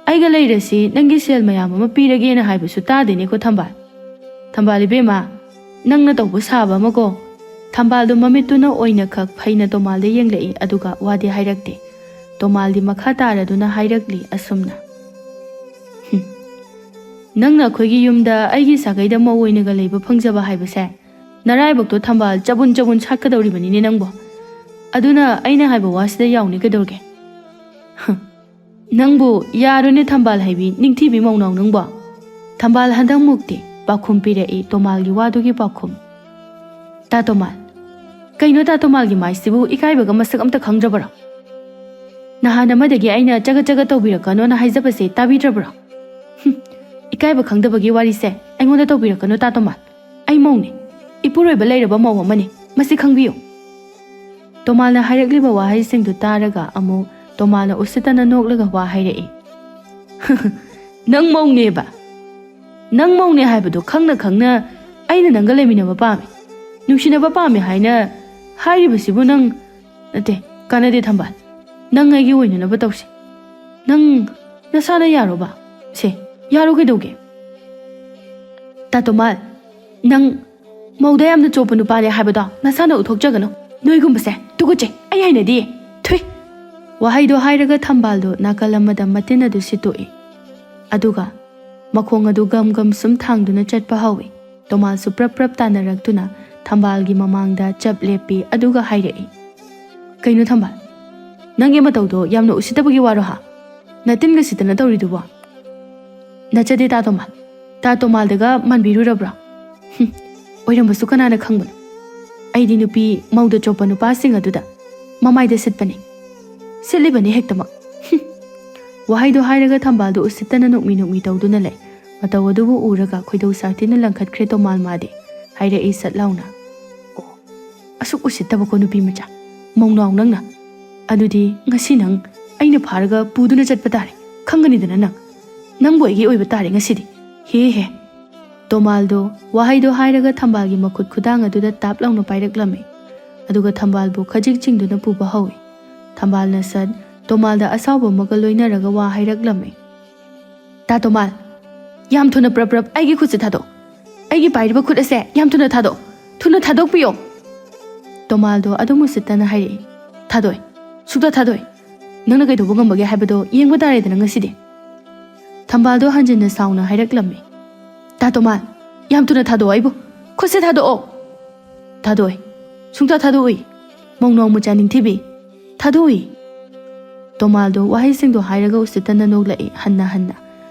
ꯑꯩꯒ ꯂꯩꯔꯁꯤ, ꯅꯪꯒꯤ ꯁꯦꯜ ꯃꯌꯥꯝ ꯑꯃ ꯄꯤꯔꯒꯦꯅ ꯍꯥꯏꯕꯁꯨ ꯇꯥꯗꯦꯅꯦꯀꯣ ꯊꯝꯕꯥꯜ꯫ ꯊꯝꯕꯥꯜ ꯏꯕꯦꯝꯃ, ꯅꯪꯅ ꯇꯧꯕ ꯁꯥꯕ ꯑꯃꯀꯣ꯫" ꯊꯝꯕꯥꯜꯗꯨ ꯃꯃꯤꯠꯇꯨꯅ ꯑꯣꯏꯅ ꯈꯛ ꯐꯩꯅ ꯇꯣꯃꯥꯜꯗ ꯌꯦꯡꯂꯛꯏ, ꯑꯗꯨꯒ ꯋꯥꯗꯤ ꯍꯥꯏꯔꯛꯇꯦ꯫ ꯇꯣꯃꯥꯜꯗꯤ ꯃꯈꯥ ꯇꯥꯔꯗꯨꯅ ꯍꯥꯏꯔꯛꯂꯤ ꯑꯁꯨꯝꯅ, "ꯍꯨꯝ, ꯅꯪꯅ ꯑꯩꯈꯣꯏꯒꯤ ꯌꯨꯝꯗ ꯑꯩꯒꯤ ꯁꯥꯒꯩꯗ ꯃꯧ ꯑꯣꯏꯅꯒ ꯂꯩꯕ ꯐꯪꯖꯕ ꯍꯥꯏꯕꯁꯦ ꯅꯔꯥꯏꯕꯛꯇꯣ ꯊꯝꯕꯥꯜ ꯆꯕꯨꯟ ꯆꯕꯨꯟ ꯁꯥꯠꯀꯗꯧꯔꯤꯕꯅꯤꯅꯦ ꯅꯪꯕꯣ꯫ ꯑꯗꯨꯅ ꯑꯩꯅ ꯍꯥꯏꯕ ꯋꯥꯁꯤꯗ ꯌꯥꯎꯅꯤ ꯀꯩꯗꯧꯔꯒꯦ?" ꯍꯨꯝ, ꯅꯪꯕꯨ ꯌꯥꯔꯣꯏꯅꯦ ꯊꯝꯕꯥꯜ ꯍꯩꯕꯤ, ꯅꯤꯡꯊꯤꯕꯤ ꯃꯧꯅꯥꯎ ꯅꯪꯕꯣ꯫ ꯊꯝꯕꯥꯜ ꯍꯟꯗꯛꯃꯨꯛꯇꯤ ꯄꯥꯎꯈꯨꯝ ꯄꯤꯔꯛꯏ, ꯇꯣꯃꯥꯜꯒꯤ ꯋꯥꯗꯨꯒꯤ ꯄꯥꯎꯈꯨꯝ꯫ "ꯇꯥ ꯇꯣꯃꯥꯜ, ꯀꯩꯅꯣ ꯇꯥ ꯇꯣꯃꯥꯜꯒꯤ ꯃꯥꯏꯁꯤꯕꯨ ꯏꯀꯥꯏꯕꯒ ꯃꯁꯛ ꯑꯝꯇ ꯈꯪꯗ꯭ꯔꯕꯔꯣ? ꯅꯍꯥꯟ ꯑꯃꯗꯒꯤ ꯑꯩꯅ ꯆꯒꯠ ꯆꯒꯠ ꯇꯧꯕꯤꯔꯛꯀꯅꯣꯅ ꯍꯥꯏꯖꯕꯁꯦ ꯇꯥꯕꯤꯗ꯭ꯔꯕ꯭ꯔꯣ? ꯍꯨꯝ, ꯏꯀꯥꯏꯕ ꯈꯪꯗꯕꯒꯤ ꯋꯥꯔꯤꯁꯦ ꯑꯩꯉꯣꯟꯗ ꯇꯧꯕꯤꯔꯛꯀꯅꯨ ꯇꯥ ꯇꯣꯃꯥꯜ꯫ ꯑꯩ ꯃꯧꯅꯦ, ꯏꯄꯨꯔꯣꯏꯕ ꯂꯩꯔꯕ ꯃꯧ ꯑꯃꯅꯤ, ꯃꯁꯤ ꯈꯪꯕꯤꯌꯨ꯫" ꯇꯣꯃꯥꯜꯅ ꯍꯥꯏꯔꯛꯂꯤꯕ ꯋꯥꯍꯩꯁꯤꯡꯗꯨ ꯇꯥꯔꯒ ꯑꯃꯨꯛ ꯇꯣꯃꯥꯜꯅ ꯎꯁꯤꯠꯇꯅ ꯅꯣꯛꯂꯒ ꯋꯥ ꯍꯥꯏꯔꯛꯏ꯫ "ꯅꯪ ꯃꯧꯅꯦꯕ? ꯅꯪ ꯃꯧꯅꯦ ꯍꯥꯏꯕꯗꯣ ꯈꯪꯅ ꯈꯪꯅ ꯑꯩꯅ ꯅꯪꯒ ꯂꯩꯃꯤꯟꯅꯕ ꯄꯥꯝꯃꯤ, ꯅꯨꯡꯁꯤꯅꯕ ꯄꯥꯝꯃꯤ ꯍꯥꯏꯅ ꯍꯥꯏꯔꯤꯕꯁꯤꯕꯨ ꯅꯪ, ꯅꯠꯇꯦ, ꯀꯥꯟꯅꯗꯦ ꯊꯝꯕꯥꯜ꯫ ꯅꯪ ꯑꯩꯒꯤ ꯑꯣꯏꯅꯅꯕ ꯇꯧꯁꯦ꯫ ꯅꯪ ꯅꯁꯥꯅ ꯌꯥꯔꯣꯕ? ꯁꯦ, ꯌꯥꯔꯣ ꯀꯩꯗꯧꯒꯦ? ꯇꯥ ꯇꯣꯃꯥꯜ, ꯅꯪ ꯃꯧꯗ ꯌꯥꯝꯅ ꯆꯣꯞꯄ ꯅꯨꯄꯥꯅꯦ ꯍꯥꯏꯕꯗꯣ ꯅꯁꯥꯅ ꯎꯠꯊꯣꯛꯆꯒꯅꯨ꯫ ꯅꯣꯏꯒꯨꯝꯕꯁꯦ ꯇꯨꯀꯠꯆꯩ, ꯑꯩ ꯍꯩꯅꯗꯤꯌꯦ꯫ ꯊꯨꯏ꯫ ꯋꯥꯍꯩꯗꯣ ꯍꯥꯏꯔꯒ ꯊꯝꯕꯥꯜꯗꯣ ꯅꯥꯀꯜ ꯑꯃꯗ ꯃꯇꯤꯟ ꯑꯗꯨ ꯁꯤꯠꯇꯣꯛꯏ꯫ ꯑꯗꯨꯒ ꯃꯈꯣꯡ ꯑꯗꯨ ꯒꯝ ꯒꯝ ꯁꯨꯝ ꯊꯥꯡꯗꯨꯅ ꯆꯠꯄ ꯍꯧꯏ꯫ ꯇꯣꯃꯥꯜꯁꯨ ꯄ꯭ꯔꯞ ꯄ꯭ꯔꯞ ꯇꯥꯟꯅꯔꯛꯇꯨꯅ ꯊꯝꯕꯥꯜꯒꯤ ꯃꯃꯥꯡꯗ ꯆꯞ ꯂꯦꯞꯄꯤ, ꯑꯗꯨꯒ ꯍꯥꯏꯔꯛꯏ, "ꯀꯩꯅꯣ ꯊꯝꯕꯥꯜ? ꯅꯪꯒꯤ ꯃꯇꯧꯗꯣ ꯌꯥꯝꯅ ꯎꯁꯤꯠꯇꯕꯒꯤ ꯋꯥꯔꯣ ꯍꯥ? ꯅꯇꯤꯟꯒ ꯁꯤꯠꯇꯅ ꯇꯧꯔꯤꯗꯨꯕꯣ? ꯅꯆꯗꯦ ꯇꯥ ꯇꯣꯃꯥꯜ꯫ ꯇꯥ ꯇꯣꯃꯥꯜꯗꯒ ꯃꯥꯟꯕꯤꯔꯨꯔꯕ꯭ꯔꯣ? ꯍꯨꯝ, ꯑꯣꯏꯔꯝꯕꯁꯨ ꯀꯅꯥꯅ ꯈꯪꯕꯅꯣ? ꯑꯩꯗꯤ ꯅꯨꯄꯤ ꯃꯧꯗ ꯆꯣꯞꯄ ꯅꯨꯄꯥꯁꯤꯡ ꯑꯗꯨꯗ ꯃꯃꯥꯏꯗ ꯁꯤꯠꯄꯅꯤ꯫ ꯁꯤꯠꯂꯤꯕꯅꯤ ꯍꯦꯛꯇꯃꯛ꯫ ꯍꯨꯝ!" ꯋꯥꯍꯩꯗꯣ ꯍꯥꯏꯔꯒ ꯊꯝꯕꯥꯜꯗꯣ ꯎꯁꯤꯠꯇꯅ ꯅꯣꯛꯃꯤ ꯅꯣꯛꯃꯤ ꯇꯧꯗꯨꯅ ꯂꯩ꯫ ꯃꯇꯧ ꯑꯗꯨꯕꯨ ꯎꯔꯒ ꯈꯣꯏꯗꯧ ꯁꯥꯊꯤꯅ ꯂꯪꯈꯠꯈ꯭ꯔꯦ ꯇꯣꯃꯥꯜ ꯃꯥꯗꯤ꯫ ꯍꯥꯏꯔꯛꯏ ꯁꯠ ꯂꯥꯎꯅ, "ꯑꯣ, ꯑꯁꯨꯛ ꯎꯁꯤꯠꯇꯕꯀꯣ ꯅꯨꯄꯤ ꯃꯆꯥ꯫ ꯃꯧꯅꯥꯎ ꯅꯪꯅ꯫ ꯑꯗꯨꯗꯤ ꯉꯁꯤ ꯅꯪ ꯑꯩꯅ ꯐꯥꯔꯒ ꯄꯨꯗꯨꯅ ꯆꯠꯄ ꯇꯥꯔꯦ꯫ ꯈꯪꯒꯅꯤꯗꯅ ꯅꯪ꯫ ꯅꯪꯕꯨ ꯑꯩꯒꯤ ꯑꯣꯏꯕ ꯇꯥꯔꯦ ꯉꯁꯤꯗꯤ꯫ ꯍꯦ ꯍꯦ!" ꯇꯣꯃꯥꯜꯗꯣ ꯋꯥꯍꯩꯗꯣ ꯍꯥꯏꯔꯒ ꯊꯝꯕꯥꯜꯒꯤ ꯃꯈꯨꯠ ꯈꯨꯗꯥꯡ ꯑꯗꯨꯗ ꯇꯥꯞ ꯂꯥꯎꯅ ꯄꯥꯏꯔꯛꯂꯝꯃꯤ꯫ ꯑꯗꯨꯒ ꯊꯝꯕꯥꯜꯕꯨ ꯈꯖꯤꯛ ꯆꯤꯡꯗꯨꯅ ꯄꯨꯕ ꯍꯧꯏ꯫ ꯊꯝꯕꯥꯜꯅ ꯁꯠ ꯇꯣꯃꯥꯜꯗ ꯑꯁꯥꯎꯕ ꯑꯃꯒ ꯂꯣꯏꯅꯔꯒ ꯋꯥ ꯍꯥꯏꯔꯛꯂꯝꯃꯤ꯫ "ꯇꯥ ꯇꯣꯃꯥꯜ, ꯌꯥꯝ ꯊꯨꯅ ꯄ꯭ꯔꯞ ꯄ꯭ꯔꯞ ꯑꯩꯒꯤ ꯈꯨꯠꯁꯦ ꯊꯥꯗꯣꯛ꯫ ꯑꯩꯒꯤ ꯄꯥꯏꯔꯤꯕ ꯈꯨꯠ ꯑꯁꯦ ꯌꯥꯝ ꯊꯨꯅ ꯊꯥꯗꯣꯛ꯫ ꯊꯨꯅ ꯊꯥꯗꯣꯛꯄꯤꯌꯣ!" ꯇꯣꯃꯥꯜꯗꯣ ꯑꯗꯨꯝ ꯎꯁꯤꯠꯇꯅ ꯍꯥꯏꯔꯛꯏ, "ꯊꯥꯗꯣꯛꯑꯣꯏ, ꯁꯨꯛꯊꯥ ꯊꯥꯗꯣꯛꯑꯣꯏ꯫ ꯅꯪꯅ ꯀꯩꯗꯧꯕ ꯉꯝꯕꯒꯦ ꯍꯥꯏꯕꯗꯣ ꯌꯦꯡꯕ ꯇꯥꯔꯦꯗꯅ ꯉꯁꯤꯗꯤ꯫" ꯊꯝꯕꯥꯜꯗꯣ ꯍꯟꯖꯤꯟꯅ ꯁꯥꯎꯅ ꯍꯥꯏꯔꯛꯂꯝꯃꯤ, "ꯇꯥ ꯇꯣꯃꯥꯜ, ꯌꯥꯝ ꯊꯨꯅ ꯊꯥꯗꯣꯛꯑꯣ ꯑꯩꯕꯨ꯫ ꯈꯨꯠꯁꯦ ꯊꯥꯗꯣꯛꯑꯣ!" "ꯊꯥꯗꯣꯛꯑꯣꯏ, ꯁꯨꯡꯊꯥ ꯊꯥꯗꯣꯛꯑꯣꯏ꯫ ꯃꯧꯅꯥꯎ ꯃꯆꯥ ꯅꯤꯡꯊꯤꯕꯤ, ꯊꯥꯗꯣꯛꯑꯣꯏ!" ꯇꯣꯃꯥꯜꯗꯣ ꯋꯥꯍꯩꯁꯤꯡꯗꯣ ꯍꯥꯏꯔꯒ ꯎꯁꯤꯠꯇꯅ ꯅꯣꯛꯂꯛꯏ ꯍꯟꯅ ꯍꯟꯅ꯫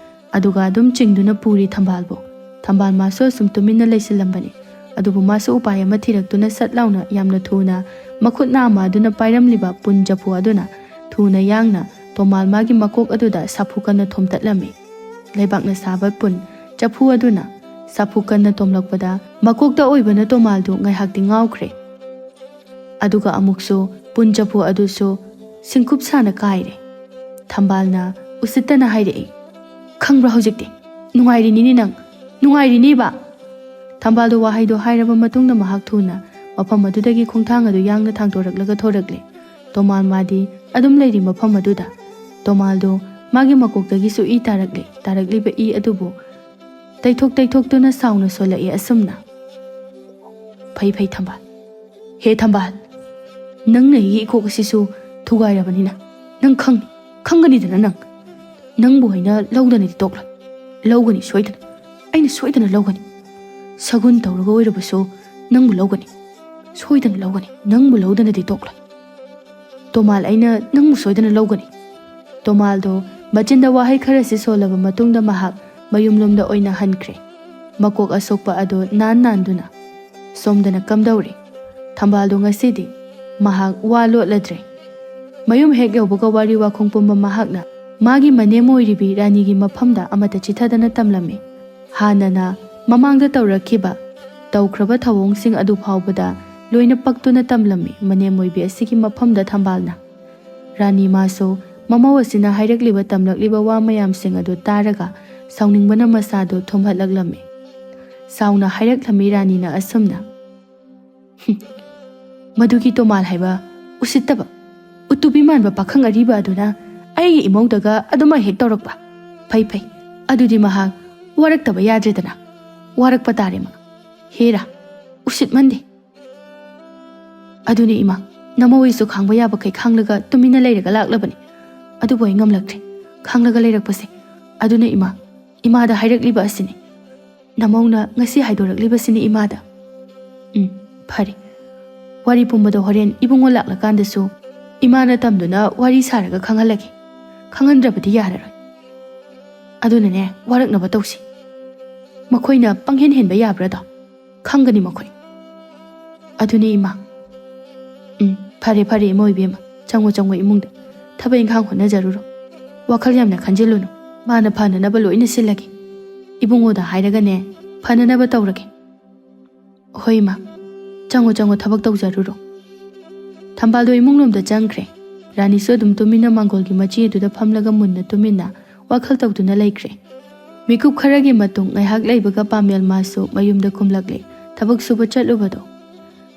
ꯑꯗꯨꯒ ꯑꯗꯨꯝ ꯆꯤꯡꯗꯨꯅ ꯄꯨꯔꯤ ꯊꯝꯕꯥꯜꯕꯨ꯫ ꯊꯝꯕꯥꯜ ꯃꯥꯁꯨ ꯑꯁꯨꯝ ꯇꯨꯃꯤꯟꯅ ꯂꯩꯁꯤꯜꯂꯝꯕꯅꯤ꯫ ꯑꯗꯨꯕꯨ ꯃꯥꯁꯨ ꯎꯄꯥꯏ ꯑꯃ ꯊꯤꯔꯛꯇꯨꯅ ꯁꯠ ꯂꯥꯎꯅ ꯌꯥꯝꯅ ꯊꯨꯅ ꯃꯈꯨꯠ ꯅꯥꯝꯃ ꯑꯗꯨꯅ ꯄꯥꯏꯔꯝꯂꯤꯕ ꯄꯨꯟ ꯆꯐꯨ ꯑꯗꯨꯅ ꯊꯨꯅ ꯌꯥꯡꯅ ꯇꯣꯃꯥꯜ ꯃꯥꯒꯤ ꯃꯀꯣꯛ ꯑꯗꯨꯗ ꯁꯥꯐꯨ ꯀꯟꯅ ꯊꯣꯝꯇꯠꯂꯝꯃꯤ꯫ ꯂꯩꯕꯥꯛꯅ ꯁꯥꯕ ꯄꯨꯟ ꯆꯐꯨ ꯑꯗꯨꯅ ꯁꯥꯐꯨ ꯀꯟꯅ ꯊꯣꯝꯂꯛꯄꯗ ꯃꯀꯣꯛꯇ ꯑꯣꯏꯕꯅ ꯇꯣꯃꯥꯜꯗꯨ ꯉꯥꯏꯍꯥꯛꯇꯤ ꯉꯥꯎꯈ꯭ꯔꯦ꯫ ꯑꯗꯨꯒ ꯑꯃꯨꯛꯁꯨ ꯄꯨꯟ ꯆꯐꯨ ꯑꯗꯨꯁꯨ ꯁꯤꯡꯀꯨꯞ ꯁꯥꯅ ꯀꯥꯏꯔꯦ꯫ ꯊꯝꯕꯥꯜꯅ ꯎꯁꯤꯠꯇꯅ ꯍꯥꯏꯔꯛꯏ, "ꯈꯪꯕ꯭ꯔꯥ ꯍꯧꯖꯤꯛꯇꯤ? ꯅꯨꯡꯉꯥꯏꯔꯤꯅꯤꯅꯦ ꯅꯪ, ꯅꯨꯡꯉꯥꯏꯔꯤꯅꯦꯕ?" ꯊꯝꯕꯥꯜꯗꯣ ꯋꯥꯍꯩꯗꯣ ꯍꯥꯏꯔꯕ ꯃꯇꯨꯡꯗ ꯃꯍꯥꯛ ꯊꯨꯅ ꯃꯐꯝ ꯑꯗꯨꯗꯒꯤ ꯈꯣꯡꯊꯥꯡ ꯑꯗꯨ ꯌꯥꯡꯅ ꯊꯥꯡꯗꯣꯔꯛꯂꯒ ꯊꯣꯔꯛꯂꯦ꯫ ꯇꯣꯃꯥꯜ ꯃꯥꯗꯤ ꯑꯗꯨꯝ ꯂꯩꯔꯤ ꯃꯐꯝ ꯑꯗꯨꯗ꯫ ꯇꯣꯃꯥꯜꯗꯣ ꯃꯥꯒꯤ ꯃꯀꯣꯛꯇꯒꯤꯁꯨ ꯏ ꯇꯥꯔꯛꯂꯦ꯫ ꯇꯥꯔꯛꯂꯤꯕ ꯏ ꯑꯗꯨꯕꯨ ꯇꯩꯊꯣꯛ ꯇꯩꯊꯣꯛꯇꯨꯅ ꯁꯥꯎꯅ ꯁꯣꯜꯂꯛꯑꯦ ꯑꯁꯨꯝꯅ, "ꯐꯩ ꯐꯩ ꯊꯝꯕꯥꯜ, ꯍꯦ ꯊꯝꯕꯥꯜ, ꯅꯪꯅ ꯑꯩꯒꯤ ꯏꯀꯣꯛ ꯑꯁꯤꯁꯨ ꯊꯨꯒꯥꯏꯔꯕꯅꯤꯅ ꯅꯪ ꯈꯪꯅꯤ, ꯈꯪꯒꯅꯤꯗꯅ ꯅꯪ꯫ ꯅꯪꯕꯨ ꯑꯩꯅ ꯂꯧꯗꯅꯗꯤ ꯇꯣꯛꯂꯣꯏ, ꯂꯧꯒꯅꯤ ꯁꯣꯏꯗꯅ, ꯑꯩꯅ ꯁꯣꯏꯗꯅ ꯂꯧꯒꯅꯤ꯫ ꯁꯒꯨꯟ ꯇꯧꯔꯒ ꯑꯣꯏꯔꯕꯁꯨ ꯅꯪꯕꯨ ꯂꯧꯒꯅꯤ, ꯁꯣꯏꯗꯅ ꯂꯧꯒꯅꯤ, ꯅꯪꯕꯨ ꯂꯧꯗꯅꯗꯤ ꯇꯣꯛꯂꯣꯏ꯫ ꯇꯣꯃꯥꯜ, ꯑꯩꯅ ꯅꯪꯕꯨ ꯁꯣꯏꯗꯅ ꯂꯧꯒꯅꯤ꯫" ꯇꯣꯃꯥꯜꯗꯣ ꯃꯆꯤꯟꯗ ꯋꯥꯍꯩ ꯈꯔꯁꯤ ꯁꯣꯜꯂꯕ ꯃꯇꯨꯡꯗ ꯃꯍꯥꯛ ꯃꯌꯨꯝꯂꯣꯝꯗ ꯑꯣꯏꯅ ꯍꯟꯈ꯭ꯔꯦ꯫ ꯃꯀꯣꯛ ꯑꯁꯣꯛꯄ ꯑꯗꯨ ꯅꯥꯟ ꯅꯥꯟꯗꯨꯅ ꯁꯣꯝꯗꯅ ꯀꯝꯗꯧꯔꯦ꯫ ꯊꯝꯕꯥꯜꯗꯣ ꯉꯁꯤꯗꯤ ꯃꯍꯥꯛ ꯋꯥ ꯂꯣꯠꯂꯗ꯭ꯔꯦ꯫ ꯃꯌꯨꯝ ꯍꯦꯛ ꯌꯧꯕꯒ ꯋꯥꯔꯤ ꯋꯥꯈꯣꯡ ꯄꯨꯝꯕ ꯃꯍꯥꯛꯅ ꯃꯥꯒꯤ ꯃꯅꯦꯝ ꯑꯣꯏꯔꯤꯕꯤ ꯔꯥꯅꯤꯒꯤ ꯃꯐꯝꯗ ꯑꯃꯠꯇ ꯆꯤꯊꯗꯅ ꯇꯝꯂꯝꯃꯤ꯫ ꯍꯥꯟꯅꯅ ꯃꯃꯥꯡꯗ ꯇꯧꯔꯛꯈꯤꯕ, ꯇꯧꯈ꯭ꯔꯕ ꯊꯧꯑꯣꯡꯁꯤꯡ ꯑꯗꯨ ꯐꯥꯎꯕꯗ ꯂꯣꯏꯅ ꯄꯛꯇꯨꯅ ꯇꯝꯂꯝꯃꯤ ꯃꯅꯦꯝ ꯑꯣꯏꯕꯤ ꯑꯁꯤꯒꯤ ꯃꯐꯝꯗ ꯊꯝꯕꯥꯜꯅ꯫ ꯔꯥꯅꯤ ꯃꯥꯁꯨ ꯃꯃꯧ ꯑꯁꯤꯅ ꯍꯥꯏꯔꯛꯂꯤꯕ ꯇꯝꯂꯛꯂꯤꯕ ꯋꯥ ꯃꯌꯥꯝꯁꯤꯡ ꯑꯗꯨ ꯇꯥꯔꯒ ꯁꯥꯎꯅꯤꯡꯕꯅ ꯃꯁꯥꯗꯨ ꯊꯨꯝꯍꯠꯂꯛꯂꯝꯃꯤ꯫ ꯁꯥꯎꯅ ꯍꯥꯏꯔꯛꯂꯝꯃꯤ ꯔꯥꯅꯤꯅ ꯑꯁꯨꯝꯅ, "ꯍꯨꯝ, ꯃꯗꯨꯒꯤ ꯇꯣꯃꯥꯜ ꯍꯥꯏꯕ ꯎꯁꯤꯠꯇꯕ, ꯎꯇꯨꯕꯤ ꯃꯥꯟꯕ ꯄꯥꯈꯪ ꯑꯔꯤꯕ ꯑꯗꯨꯅ ꯑꯩꯒꯤ ꯏꯃꯧꯗꯒ ꯑꯗꯨꯃꯥꯏ ꯍꯦꯛ ꯇꯧꯔꯛꯄ? ꯐꯩ ꯐꯩ, ꯑꯗꯨꯗꯤ ꯃꯍꯥꯛ ꯋꯥꯔꯛꯇꯕ ꯌꯥꯗ꯭ꯔꯦꯗꯅ꯫ ꯋꯥꯔꯛꯄ ꯇꯥꯔꯦ ꯃꯥ꯫ ꯍꯦꯔꯥ, ꯎꯁꯤꯠꯃꯟꯗꯦ꯫" ꯑꯗꯨꯅꯦ ꯏꯃꯥ, ꯅꯃꯧ ꯑꯩꯁꯨ ꯈꯥꯡꯕ ꯌꯥꯕꯈꯩ ꯈꯥꯡꯂꯒ ꯇꯨꯃꯤꯟꯅ ꯂꯩꯔꯒ ꯂꯥꯛꯂꯕꯅꯤ꯫ ꯑꯗꯨꯕꯨ ꯑꯩ ꯉꯝꯂꯛꯇ꯭ꯔꯦ ꯈꯥꯡꯂꯒ ꯂꯩꯔꯛꯄꯁꯦ꯫ ꯑꯗꯨꯅ ꯏꯃꯥ, ꯏꯃꯥꯗ ꯍꯥꯏꯔꯛꯂꯤꯕ ꯑꯁꯤꯅꯤ꯫ ꯅꯃꯧꯅ ꯉꯁꯤ ꯍꯥꯏꯗꯣꯔꯛꯂꯤꯕꯁꯤꯅꯤ ꯏꯃꯥꯗ꯫ ꯎꯝ, ꯐꯔꯦ꯫ ꯋꯥꯔꯤ ꯄꯨꯝꯕꯗꯣ ꯍꯣꯔꯦꯟ ꯏꯕꯨꯡꯉꯣ ꯂꯥꯛꯂꯀꯥꯟꯗꯁꯨ ꯏꯃꯥꯅ ꯇꯝꯗꯨꯅ ꯋꯥꯔꯤ ꯁꯥꯔꯒ ꯈꯪꯍꯜꯂꯒꯦ꯫ ꯈꯪꯍꯟꯗ꯭ꯔꯕꯗꯤ ꯌꯥꯔꯔꯣꯏ꯫ ꯑꯗꯨꯅꯅꯦ, ꯋꯥꯔꯛꯅꯕ ꯇꯧꯁꯤ꯫ ꯃꯈꯣꯏꯅ ꯄꯪꯍꯦꯟ ꯍꯦꯟꯕ ꯌꯥꯕ꯭ꯔꯥꯗꯣ? ꯈꯪꯒꯅꯤ ꯃꯈꯣꯏ꯫ ꯑꯗꯨꯅꯦ ꯏꯃꯥ꯫ ꯎꯝ, ꯐꯔꯦ, ꯐꯔꯦ, ꯏꯃꯧ ꯏꯕꯦꯝꯃ꯫ ꯆꯪꯉꯣ, ꯆꯪꯉꯣ ꯏꯃꯨꯡꯗ꯫ ꯊꯕꯛ ꯏꯪꯈꯥꯡ ꯍꯣꯠꯅꯖꯔꯨꯔꯣ꯫ ꯋꯥꯈꯜ ꯌꯥꯝꯅ ꯈꯟꯖꯤꯜꯂꯨꯅꯨ꯫ ꯃꯥꯅ ꯐꯅꯅꯕ ꯂꯣꯏꯅ ꯁꯤꯜꯂꯒꯦ꯫ ꯏꯕꯨꯡꯉꯣꯗ ꯍꯥꯏꯔꯒꯅꯦ, ꯐꯅꯅꯕ ꯇꯧꯔꯒꯦ꯫ ꯍꯣꯏ ꯏꯃꯥ꯫ ꯆꯪꯉꯣ, ꯆꯪꯉꯣ, ꯊꯕꯛ ꯇꯧꯖꯔꯨꯔꯣ꯫ ꯊꯝꯕꯥꯜꯗꯣ ꯏꯃꯨꯡꯂꯣꯝꯗ ꯆꯪꯈ꯭ꯔꯦ꯫ ꯔꯥꯅꯤꯁꯨ ꯑꯗꯨꯝ ꯇꯨꯃꯤꯟꯅ ꯃꯥꯡꯒꯣꯜꯒꯤ ꯃꯆꯤ ꯑꯗꯨꯗ ꯐꯝꯂꯒ ꯃꯨꯟꯅ ꯇꯨꯃꯤꯟꯅ ꯋꯥꯈꯜ ꯇꯧꯗꯨꯅ ꯂꯩꯈ꯭ꯔꯦ꯫ ꯃꯤꯀꯨꯞ ꯈꯔꯒꯤ ꯃꯇꯨꯡ ꯉꯥꯏꯍꯥꯛ ꯂꯩꯕꯒ ꯄꯥꯃꯦꯜ ꯃꯥꯁꯨ ꯃꯌꯨꯝꯗ ꯀꯨꯝꯂꯛꯂꯦ꯫ ꯊꯕꯛ ꯁꯨꯕ ꯆꯠꯂꯨꯕꯗꯣ꯫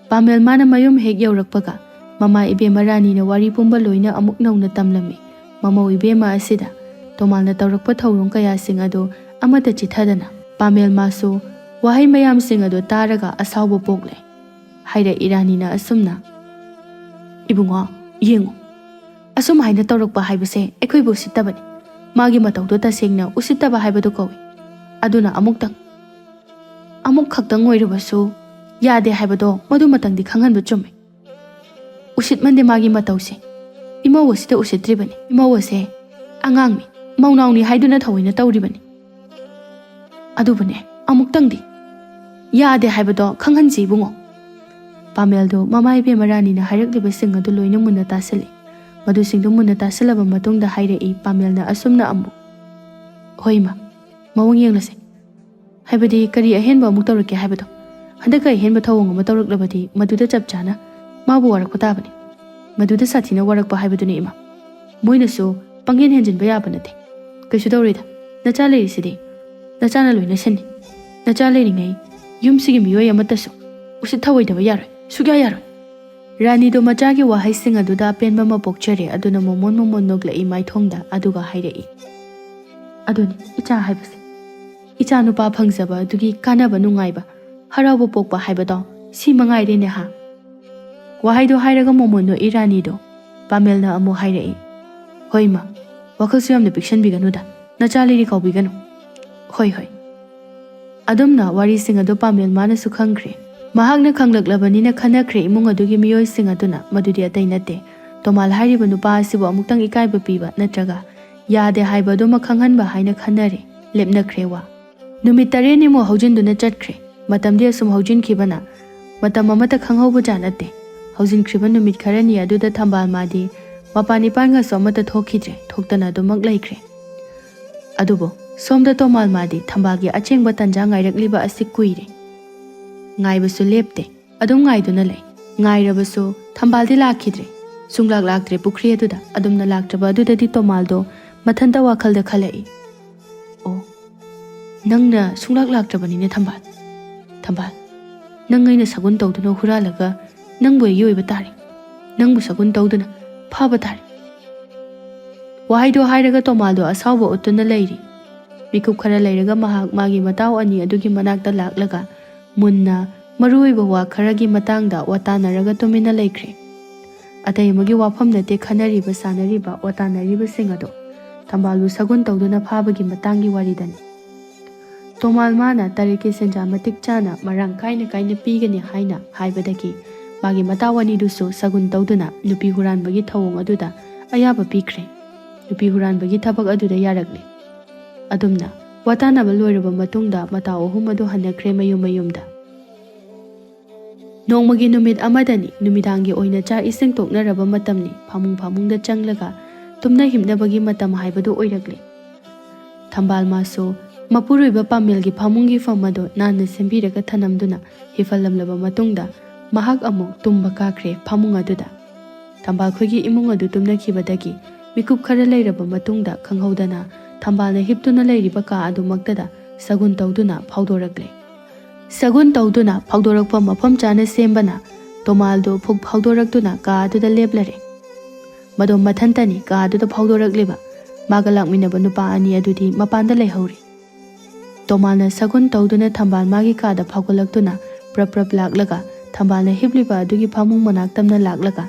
ꯄꯥꯃꯦꯜ ꯃꯥꯅ ꯃꯌꯨꯝ ꯍꯦꯛ ꯌꯧꯔꯛꯄꯒ ꯃꯃꯥ ꯏꯕꯦꯝꯃ ꯔꯥꯅꯤꯅ ꯋꯥꯔꯤ ꯄꯨꯝꯕ ꯂꯣꯏꯅ ꯑꯃꯨꯛ ꯅꯧꯅ ꯇꯝꯂꯝꯃꯤ꯫ ꯃꯃꯧ ꯏꯕꯦꯝꯃ ꯑꯁꯤꯗ ꯇꯣꯃꯥꯜꯅ ꯇꯧꯔꯛꯄ ꯊꯧꯔꯝ ꯀꯌꯥꯁꯤꯡ ꯑꯗꯨ ꯑꯃꯠꯇ ꯆꯤꯊꯗꯅ ꯄꯥꯃꯦꯜ ꯃꯥꯁꯨ ꯋꯥꯍꯩ ꯃꯌꯥꯝꯁꯤꯡ ꯑꯗꯨ ꯇꯥꯔꯒ ꯑꯁꯥꯎꯕ ꯄꯣꯛꯂꯦ꯫ ꯍꯥꯏꯔꯛꯏ ꯔꯥꯅꯤꯅ ꯑꯁꯨꯝꯅ, "ꯏꯕꯨꯡꯉꯣ, ꯌꯦꯡꯉꯨ, ꯑꯁꯨꯝ ꯍꯥꯏꯅ ꯇꯧꯔꯛꯄ ꯍꯥꯏꯕꯁꯦ ꯑꯩꯈꯣꯏꯕꯨ ꯎꯁꯤꯠꯇꯕꯅꯤ꯫ ꯃꯥꯒꯤ ꯃꯇꯧꯗꯣ ꯇꯁꯦꯡꯅ ꯎꯁꯤꯠꯇꯕ ꯍꯥꯏꯕꯗꯨ ꯀꯧꯏ꯫ ꯑꯗꯨꯅ ꯑꯃꯨꯛꯇꯪ, ꯑꯃꯨꯛ ꯈꯛꯇꯪ ꯑꯣꯏꯔꯕꯁꯨ ꯌꯥꯗꯦ ꯍꯥꯏꯕꯗꯣ ꯃꯗꯨꯃꯇꯪꯗꯤ ꯈꯪꯍꯟꯕ ꯆꯨꯝꯃꯤ꯫ ꯎꯁꯤꯠꯃꯟꯗꯦ ꯃꯥꯒꯤ ꯃꯇꯧꯁꯦ꯫ ꯏꯃꯧ ꯑꯁꯤꯗ ꯎꯁꯤꯠꯇ꯭ꯔꯤꯕꯅꯤ꯫ ꯏꯃꯧ ꯑꯁꯦ ꯑꯉꯥꯡꯅꯤ, ꯃꯧꯅꯥꯎꯅꯤ ꯍꯥꯏꯗꯨꯅ ꯊꯑꯣꯏꯅ ꯇꯧꯔꯤꯕꯅꯤ꯫ ꯑꯗꯨꯕꯨꯅꯦ, ꯑꯃꯨꯛꯇꯪꯗꯤ ꯌꯥꯗꯦ ꯍꯥꯏꯕꯗꯣ ꯈꯪꯍꯟꯁꯤ ꯏꯕꯨꯡꯉꯣ꯫" ꯄꯥꯃꯦꯜꯗꯣ ꯃꯃꯥ ꯏꯕꯦꯝꯃ ꯔꯥꯅꯤꯅ ꯍꯥꯏꯔꯛꯂꯤꯕꯁꯤꯡ ꯑꯗꯨ ꯂꯣꯏꯅ ꯃꯨꯟꯅ ꯇꯥꯁꯤꯜꯂꯤ꯫ ꯃꯗꯨꯁꯤꯡꯗꯨ ꯃꯨꯟꯅ ꯇꯥꯁꯤꯜꯂꯕ ꯃꯇꯨꯡꯗ ꯍꯥꯏꯔꯛꯏ ꯄꯥꯃꯦꯜꯅ ꯑꯁꯨꯝꯅ ꯑꯃꯨꯛ, "ꯍꯣꯏ ꯏꯃꯥ, ꯃꯑꯣꯡ ꯌꯦꯡꯂꯁꯤ꯫ ꯍꯥꯏꯕꯗꯤ ꯀꯔꯤ ꯑꯍꯦꯟꯕ ꯑꯃꯨꯛ ꯇꯧꯔꯛꯀꯦ ꯍꯥꯏꯕꯗꯣ꯫ ꯍꯟꯗꯛꯀ ꯑꯍꯦꯟꯕ ꯊꯧꯑꯣꯡ ꯑꯃ ꯇꯧꯔꯛꯂꯕꯗꯤ ꯃꯗꯨꯗ ꯆꯞ ꯆꯥꯅ ꯃꯥꯕꯨ ꯋꯥꯔꯛꯄ ꯇꯥꯕꯅꯤ꯫ ꯃꯗꯨꯗ ꯁꯥꯊꯤꯅ ꯋꯥꯔꯛꯄ ꯍꯥꯏꯕꯗꯨꯅꯤ ꯏꯃꯥ꯫ ꯃꯣꯏꯅꯁꯨ ꯄꯪꯍꯦꯟ ꯍꯦꯟꯖꯤꯟꯕ ꯌꯥꯕ ꯅꯠꯇꯦ꯫ ꯀꯩꯁꯨ ꯇꯧꯔꯣꯏꯗ꯫ ꯅꯆꯥ ꯂꯩꯔꯤꯁꯤꯗꯤ꯫ ꯅꯆꯥꯅ ꯂꯣꯏꯅ ꯁꯤꯟꯅꯤ꯫ ꯅꯆꯥ ꯂꯩꯔꯤꯉꯩ ꯌꯨꯝꯁꯤꯒꯤ ꯃꯤꯑꯣꯏ ꯑꯃꯠꯇꯁꯨ ꯎꯁꯤꯠ ꯊꯑꯣꯏꯗꯕ ꯌꯥꯔꯣꯏ꯫ ꯁꯨꯛꯌꯥ ꯌꯥꯔꯣꯏ꯫" ꯔꯥꯅꯤꯗꯣ ꯃꯆꯥꯒꯤ ꯋꯥꯍꯩꯁꯤꯡ ꯑꯗꯨꯗ ꯑꯄꯦꯟꯕ ꯑꯃ ꯄꯣꯛꯆꯔꯦ꯫ ꯑꯗꯨꯅ ꯃꯣꯃꯣꯟ ꯃꯣꯃꯣꯟ ꯅꯣꯛꯂꯛꯏ ꯃꯥꯏꯊꯣꯡꯗ, ꯑꯗꯨꯒ ꯍꯥꯏꯔꯛꯏ, "ꯑꯗꯨꯅꯤ ꯏꯆꯥ ꯍꯥꯏꯕꯁꯦ꯫ ꯏꯆꯥ ꯅꯨꯄꯥ ꯐꯪꯖꯕ ꯑꯗꯨꯒꯤ ꯀꯥꯟꯅꯕ, ꯅꯨꯡꯉꯥꯏꯕ, ꯍꯔꯥꯎꯕ ꯄꯣꯛꯄ ꯍꯥꯏꯕꯗꯣ ꯁꯤ ꯃꯉꯥꯏꯔꯦꯅꯦ ꯍꯥ?" ꯋꯥꯍꯩꯗꯣ ꯍꯥꯏꯔꯒ ꯃꯣꯃꯣꯟ ꯅꯣꯛꯏ ꯔꯥꯅꯤꯗꯣ꯫ ꯄꯥꯃꯦꯜꯅ ꯑꯃꯨꯛ ꯍꯥꯏꯔꯛꯏ, "ꯍꯣꯏ ꯏꯃꯥ, ꯋꯥꯈꯜꯁꯨ ꯌꯥꯝꯅ ꯄꯤꯛꯁꯟꯕꯤꯒꯅꯨꯗ꯫ ꯅꯆꯥ ꯂꯩꯔꯤ ꯀꯥꯎꯕꯤꯒꯅꯨ꯫ ꯍꯣꯏ, ꯍꯣꯏ꯫" ꯑꯗꯨꯝꯅ ꯋꯥꯔꯤꯁꯤꯡ ꯑꯗꯨ ꯄꯥꯃꯦꯜ ꯃꯥꯅꯁꯨ ꯈꯪꯈ꯭ꯔꯦ꯫ ꯃꯍꯥꯛꯅ ꯈꯪꯂꯛꯂꯕꯅꯤꯅ ꯈꯟꯅꯈ꯭ꯔꯦ ꯏꯃꯨꯡ ꯑꯗꯨꯒꯤ ꯃꯤꯑꯣꯏꯁꯤꯡ ꯑꯗꯨꯅ꯫ ꯃꯗꯨꯗꯤ ꯑꯇꯩ ꯅꯠꯇꯦ, ꯇꯣꯃꯥꯜ ꯍꯥꯏꯔꯤꯕ ꯅꯨꯄꯥ ꯑꯁꯤꯕꯨ ꯑꯃꯨꯛꯇꯪ ꯏꯀꯥꯏꯕ ꯄꯤꯕ ꯅꯠꯇ꯭ꯔꯒ ꯌꯥꯗꯦ ꯍꯥꯏꯕ ꯑꯗꯨꯃꯛ ꯈꯪꯍꯟꯕ ꯍꯥꯏꯅ ꯈꯟꯅꯔꯦ꯫ ꯂꯦꯞꯅꯈ꯭ꯔꯦ ꯋꯥ꯫ ꯅꯨꯃꯤꯠ ꯇꯔꯦꯠꯅꯤꯃꯨꯛ ꯍꯧꯖꯤꯟꯗꯨꯅ ꯆꯠꯈ꯭ꯔꯦ꯫ ꯃꯇꯝꯗꯤ ꯑꯁꯨꯝ ꯍꯧꯖꯤꯟꯈꯤꯕꯅ ꯃꯇꯝ ꯑꯃꯠꯇ ꯈꯪꯍꯧꯕꯖꯥꯠ ꯅꯠꯇꯦ꯫ ꯍꯧꯖꯤꯟꯈ꯭ꯔꯤꯕ ꯅꯨꯃꯤꯠ ꯈꯔꯅꯤ ꯑꯗꯨꯗ ꯊꯝꯕꯥꯜ ꯃꯥꯗꯤ ꯃꯄꯥꯟ ꯏꯄꯥꯟꯒꯁꯨ ꯑꯃꯠꯇ ꯊꯣꯛꯈꯤꯗ꯭ꯔꯦ, ꯊꯣꯛꯇꯅ ꯑꯗꯨꯃꯛ ꯂꯩꯈ꯭ꯔꯦ꯫ ꯑꯗꯨꯕꯨ ꯁꯣꯝꯗ ꯇꯣꯃꯥꯜ ꯃꯥꯗꯤ ꯊꯝꯕꯥꯜꯒꯤ ꯑꯆꯦꯡꯕ ꯇꯟꯖꯥ ꯉꯥꯏꯔꯛꯂꯤꯕ ꯑꯁꯤ ꯀꯨꯏꯔꯦ꯫ ꯉꯥꯏꯕꯁꯨ ꯂꯦꯞꯇꯦ, ꯑꯗꯨꯝ ꯉꯥꯏꯗꯨꯅ ꯂꯩ꯫ ꯉꯥꯏꯔꯕꯁꯨ ꯊꯝꯕꯥꯜꯗꯤ ꯂꯥꯛꯈꯤꯗ꯭ꯔꯦ꯫ ꯁꯨꯡꯂꯥꯛ ꯂꯥꯛꯇ꯭ꯔꯦ ꯄꯨꯈ꯭ꯔꯤ ꯑꯗꯨꯗ꯫ ꯑꯗꯨꯝꯅ ꯂꯥꯛꯇ꯭ꯔꯕ ꯑꯗꯨꯗꯗꯤ ꯇꯣꯃꯥꯜꯗꯣ ꯃꯊꯟꯇ ꯋꯥꯈꯜꯗ ꯈꯜꯂꯛꯏ, "ꯑꯣ, ꯅꯪꯅ ꯁꯨꯡꯂꯥꯛ ꯂꯥꯛꯇ꯭ꯔꯕꯅꯤꯅꯦ ꯊꯝꯕꯥꯜ꯫ ꯊꯝꯕꯥꯜ, ꯅꯪ ꯑꯩꯅ ꯁꯒꯨꯟ ꯇꯧꯗꯨꯅ ꯍꯨꯔꯥꯜꯂꯒ ꯅꯪꯕꯨ ꯑꯩꯒꯤ ꯑꯣꯏꯕ ꯇꯥꯔꯦ꯫" ꯅꯪꯕꯨ ꯁꯒꯨꯟ ꯇꯧꯗꯨꯅ ꯐꯥꯕ ꯇꯥꯔꯦ꯫ ꯋꯥꯍꯩꯗꯣ ꯍꯥꯏꯔꯒ ꯇꯣꯃꯥꯜꯗꯣ ꯑꯁꯥꯎꯕ ꯎꯠꯇꯨꯅ ꯂꯩꯔꯤ꯫ ꯃꯤꯀꯨꯞ ꯈꯔ ꯂꯩꯔꯒ ꯃꯍꯥꯛ ꯃꯥꯒꯤ ꯃꯇꯥꯎ ꯑꯅꯤ ꯑꯗꯨꯒꯤ ꯃꯅꯥꯛꯇ ꯂꯥꯛꯂꯒ ꯃꯨꯟꯅ ꯃꯔꯨꯑꯣꯏꯕ ꯋꯥ ꯈꯔꯒꯤ ꯃꯇꯥꯡꯗ ꯋꯥꯇꯥꯅꯔꯒ ꯇꯨꯃꯤꯟꯅ ꯂꯩꯈ꯭ꯔꯦ꯫ ꯑꯇꯩ ꯑꯃꯒꯤ ꯋꯥꯐꯝ ꯅꯠꯇꯦ ꯈꯟꯅꯔꯤꯕ ꯁꯥꯟꯅꯔꯤꯕ ꯋꯥꯇꯥꯅꯔꯤꯕꯁꯤꯡ ꯑꯗꯣ ꯊꯝꯕꯥꯜꯕꯨ ꯁꯒꯨꯟ ꯇꯧꯗꯨꯅ ꯐꯥꯕꯒꯤ ꯃꯇꯥꯡꯒꯤ ꯋꯥꯔꯤꯗꯅꯤ꯫ ꯇꯣꯃꯥꯜ ꯃꯥꯅ ꯇꯔꯦꯠꯀꯤ ꯁꯦꯟꯖꯥ ꯃꯇꯤꯛ ꯆꯥꯅ ꯃꯔꯥꯡ ꯀꯥꯏꯅ ꯀꯥꯏꯅ ꯄꯤꯒꯅꯤ ꯍꯥꯏꯅ ꯍꯥꯏꯕꯗꯒꯤ ꯃꯥꯒꯤ ꯃꯇꯥꯎ ꯑꯅꯤꯗꯨꯁꯨ ꯁꯒꯨꯟ ꯇꯧꯗꯨꯅ ꯅꯨꯄꯤ ꯍꯨꯔꯥꯟꯕꯒꯤ ꯊꯧꯑꯣꯡ ꯑꯗꯨꯗ ꯑꯌꯥꯕ ꯄꯤꯈ꯭ꯔꯦ꯫ ꯅꯨꯄꯤ ꯍꯨꯔꯥꯟꯕꯒꯤ ꯊꯕꯛ ꯑꯗꯨꯗ ꯌꯥꯔꯛꯂꯦ꯫ ꯑꯗꯨꯝꯅ ꯋꯥꯇꯥꯅꯕ ꯂꯣꯏꯔꯕ ꯃꯇꯨꯡꯗ ꯃꯇꯥꯎ ꯑꯍꯨꯝ ꯑꯗꯨ ꯍꯟꯅꯈ꯭ꯔꯦ ꯃꯌꯨꯝ ꯃꯌꯨꯝꯗ꯫ ꯅꯣꯡꯃꯒꯤ ꯅꯨꯃꯤꯠ ꯑꯃꯗꯅꯤ, ꯅꯨꯃꯤꯗꯥꯡꯒꯤ ꯑꯣꯏꯅ ꯆꯥꯛ ꯏꯁꯤꯡ ꯇꯣꯛꯅꯔꯕ ꯃꯇꯝꯅꯤ, ꯐꯃꯨꯡ ꯐꯃꯨꯡꯗ ꯆꯪꯂꯒ ꯇꯨꯝꯅ ꯍꯤꯞꯅꯕꯒꯤ ꯃꯇꯝ ꯍꯥꯏꯕꯗꯨ ꯑꯣꯏꯔꯛꯂꯦ꯫ ꯊꯝꯕꯥꯜ ꯃꯥꯁꯨ ꯃꯄꯨꯔꯣꯏꯕ ꯄꯥꯃꯦꯜꯒꯤ ꯐꯃꯨꯡꯒꯤ ꯐꯝ ꯑꯗꯨ ꯅꯥꯟꯅ ꯁꯦꯝꯕꯤꯔꯒ ꯊꯅꯝꯗꯨꯅ ꯍꯤꯐꯜꯂꯝꯂꯕ ꯃꯇꯨꯡꯗ ꯃꯍꯥꯛ ꯑꯃꯨꯛ ꯇꯨꯝꯕ ꯀꯥꯈ꯭ꯔꯦ ꯐꯃꯨꯡ ꯑꯗꯨꯗ꯫ ꯊꯝꯕꯥꯜ ꯈꯣꯏꯒꯤ ꯏꯃꯨꯡ ꯑꯗꯨ ꯇꯨꯝꯅꯈꯤꯕꯗꯒꯤ ꯃꯤꯀꯨꯞ ꯈꯔ ꯂꯩꯔꯕ ꯃꯇꯨꯡꯗ ꯈꯪꯍꯧꯗꯅ ꯊꯝꯕꯥꯜꯅ ꯍꯤꯞꯇꯨꯅ ꯂꯩꯔꯤꯕ ꯀꯥ ꯑꯗꯨꯃꯛꯇꯗ ꯁꯒꯨꯟ ꯇꯧꯗꯨꯅ ꯐꯥꯎꯗꯣꯔꯛꯂꯦ꯫ ꯁꯒꯨꯟ ꯇꯧꯗꯨꯅ ꯐꯥꯎꯗꯣꯔꯛꯄ ꯃꯐꯝ ꯆꯥꯅ ꯁꯦꯝꯕꯅ ꯇꯣꯃꯥꯜꯗꯨ ꯐꯨꯛ ꯐꯥꯎꯗꯣꯔꯛꯇꯨꯅ ꯀꯥ ꯑꯗꯨꯗ ꯂꯦꯞꯂꯔꯦ꯫ ꯃꯗꯣ ꯃꯊꯟꯇꯅꯤ ꯀꯥ ꯑꯗꯨꯗ ꯐꯥꯎꯗꯣꯔꯛꯂꯤꯕ꯫ ꯃꯥꯒ ꯂꯥꯛꯃꯤꯟꯅꯕ ꯅꯨꯄꯥ ꯑꯅꯤ ꯑꯗꯨꯗꯤ ꯃꯄꯥꯟꯗ ꯂꯩꯍꯧꯔꯤ꯫ ꯇꯣꯃꯥꯜꯅ ꯁꯒꯨꯟ ꯇꯧꯗꯨꯅ ꯊꯝꯕꯥꯜ ꯃꯥꯒꯤ ꯀꯥꯗ ꯐꯥꯎꯒꯠꯂꯛꯇꯨꯅ ꯄ꯭ꯔꯞ ꯄ꯭ꯔꯞ ꯂꯥꯛꯂꯒ ꯊꯝꯕꯥꯜꯅ ꯍꯤꯞꯂꯤꯕ ꯑꯗꯨꯒꯤ ꯐꯃꯨꯡ ꯃꯅꯥꯛ ꯇꯝꯅ ꯂꯥꯛꯂꯒ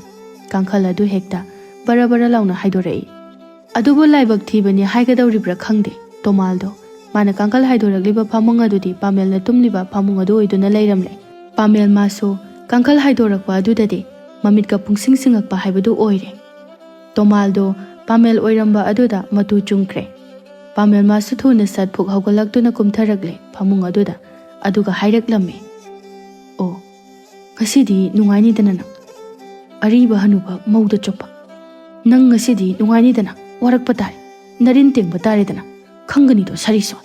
ꯀꯥꯡꯈꯜ ꯑꯗꯨ ꯍꯦꯛꯇ ꯕꯔ ꯕꯔ ꯂꯥꯎꯅ ꯍꯥꯏꯗꯣꯔꯛꯏ꯫ ꯑꯗꯨꯕꯨ ꯂꯥꯏꯕꯛ ꯊꯤꯕꯅꯤ ꯍꯥꯏꯒꯗꯧꯔꯤꯕ꯭ꯔꯥ ꯈꯪꯗꯦ, ꯇꯣꯃꯥꯜꯗꯣ ꯃꯥꯅ ꯀꯥꯡꯈꯜ ꯍꯥꯏꯗꯣꯔꯛꯂꯤꯕ ꯐꯃꯨꯡ ꯑꯗꯨꯗꯤ ꯄꯥꯃꯦꯜꯅ ꯇꯨꯝꯂꯤꯕ ꯐꯃꯨꯡ ꯑꯗꯨ ꯑꯣꯏꯗꯨꯅ ꯂꯩꯔꯝꯂꯦ꯫ ꯄꯥꯃꯦꯜ ꯃꯥꯁꯨ ꯀꯥꯡꯈꯜ ꯍꯥꯏꯗꯣꯔꯛꯄ ꯑꯗꯨꯗꯗꯤ ꯃꯃꯤꯠꯀ ꯄꯨꯡꯁꯤꯡ ꯁꯤꯡꯉꯛꯄ ꯍꯥꯏꯕꯗꯨ ꯑꯣꯏꯔꯦ꯫ ꯇꯣꯃꯥꯜꯗꯣ ꯄꯥꯃꯦꯜ ꯑꯣꯏꯔꯝꯕ ꯑꯗꯨꯗ ꯃꯇꯨ ꯆꯨꯝꯈ꯭ꯔꯦ꯫ ꯄꯥꯃꯦꯜ ꯃꯥꯁꯨ ꯊꯨꯅ ꯁꯠ ꯐꯨꯛ ꯍꯧꯒꯠꯂꯛꯇꯨꯅ ꯀꯨꯝꯊꯔꯛꯂꯦ ꯐꯃꯨꯡ ꯑꯗꯨꯗ, ꯑꯗꯨꯒ ꯍꯥꯏꯔꯛꯂꯝꯃꯤ, "ꯑꯣ, ꯉꯁꯤꯗꯤ ꯅꯨꯡꯉꯥꯏꯅꯤꯗꯅ ꯅꯪ꯫ ꯑꯔꯤꯕ ꯍꯅꯨꯕ ꯃꯧꯗ ꯆꯨꯞꯄ꯫ ꯅꯪ ꯉꯁꯤꯗꯤ ꯅꯨꯡꯉꯥꯏꯅꯤꯗꯅ, ꯋꯥꯔꯛꯄ ꯇꯥꯔꯦ, ꯅꯔꯤꯟ ꯇꯦꯡꯕ ꯇꯥꯔꯦꯗꯅ, ꯈꯪꯒꯅꯤꯗꯣ ꯁꯥꯔꯤꯁꯣꯟ꯫"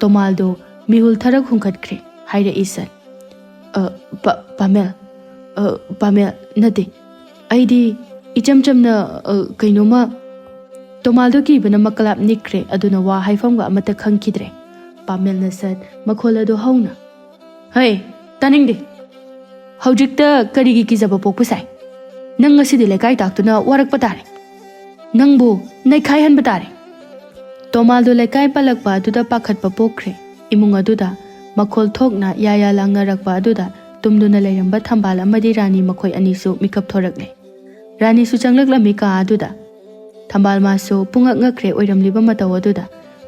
ꯇꯣꯃꯥꯜꯗꯣ ꯃꯤꯍꯨꯜ ꯊꯔꯛ ꯍꯨꯝꯈꯠꯈ꯭ꯔꯦ, ꯍꯥꯏꯔꯛꯏ ꯁꯠ꯫ "ꯑ, ꯄꯥ-, ꯄꯥꯃꯦꯜ, ꯑ, ꯄꯥꯃꯦꯜ, ꯅꯠꯇꯦ, ꯑꯩꯗꯤ ꯏꯆꯝ ꯆꯝꯅ, ꯑ, ꯀꯩꯅꯣꯝꯃ꯫" ꯇꯣꯃꯥꯜꯗꯣ ꯀꯤꯕꯅ ꯃꯀꯂꯥꯞ ꯅꯤꯛꯈ꯭ꯔꯦ, ꯑꯗꯨꯅ ꯋꯥ ꯍꯥꯏꯐꯝꯒ ꯑꯃꯠꯇ ꯈꯪꯈꯤꯗ꯭ꯔꯦ꯫ ꯄꯥꯃꯦꯜꯅ ꯁꯠ ꯃꯈꯣꯜ ꯑꯗꯨ ꯍꯧꯅ, "ꯍꯩ, ꯇꯥꯅꯤꯡꯗꯦ꯫ ꯍꯧꯖꯤꯛꯇ ꯀꯔꯤꯒꯤ ꯀꯤꯖꯕ ꯄꯣꯛꯄ ꯁꯥꯏ? "ꯅꯪ ꯉꯁꯤꯗꯤ ꯂꯩꯀꯥꯏ ꯇꯥꯛꯇꯨꯅ ꯋꯥꯔꯛꯄ ꯇꯥꯔꯦ꯫ ꯅꯪꯕꯨ ꯅꯩꯈꯥꯏꯍꯟꯕ ꯇꯥꯔꯦ"꯫ ꯇꯣꯃꯥꯜꯗꯣ ꯂꯩꯀꯥꯏ ꯄꯜꯂꯛꯄ ꯑꯗꯨꯗ ꯄꯥꯈꯠꯄ ꯄꯣꯛꯈ꯭ꯔꯦ꯫ ꯏꯃꯨꯡ ꯑꯗꯨꯗ ꯃꯈꯣꯜ ꯊꯣꯛꯅ ꯌꯥ ꯌꯥ ꯂꯥꯡꯅꯔꯛꯄ ꯑꯗꯨꯗ ꯇꯨꯝꯗꯨꯅ ꯂꯩꯔꯝꯕ ꯊꯝꯕꯥꯜ ꯑꯃꯗꯤ ꯔꯥꯅꯤ ꯃꯈꯣꯏ ꯑꯅꯤꯁꯨ ꯃꯤꯀꯞ ꯊꯣꯔꯛꯂꯦ꯫ ꯔꯥꯅꯤꯁꯨ ꯆꯪꯂꯛꯂꯝꯃꯤ ꯀꯥ ꯑꯗꯨꯗ꯫ ꯊꯝꯕꯥꯜ ꯃꯥꯁꯨ ꯄꯨꯡꯉꯛ ꯉꯛꯈ꯭ꯔꯦ ꯑꯣꯏꯔꯝꯂꯤꯕ ꯃꯇꯧ ꯑꯗꯨꯗ꯫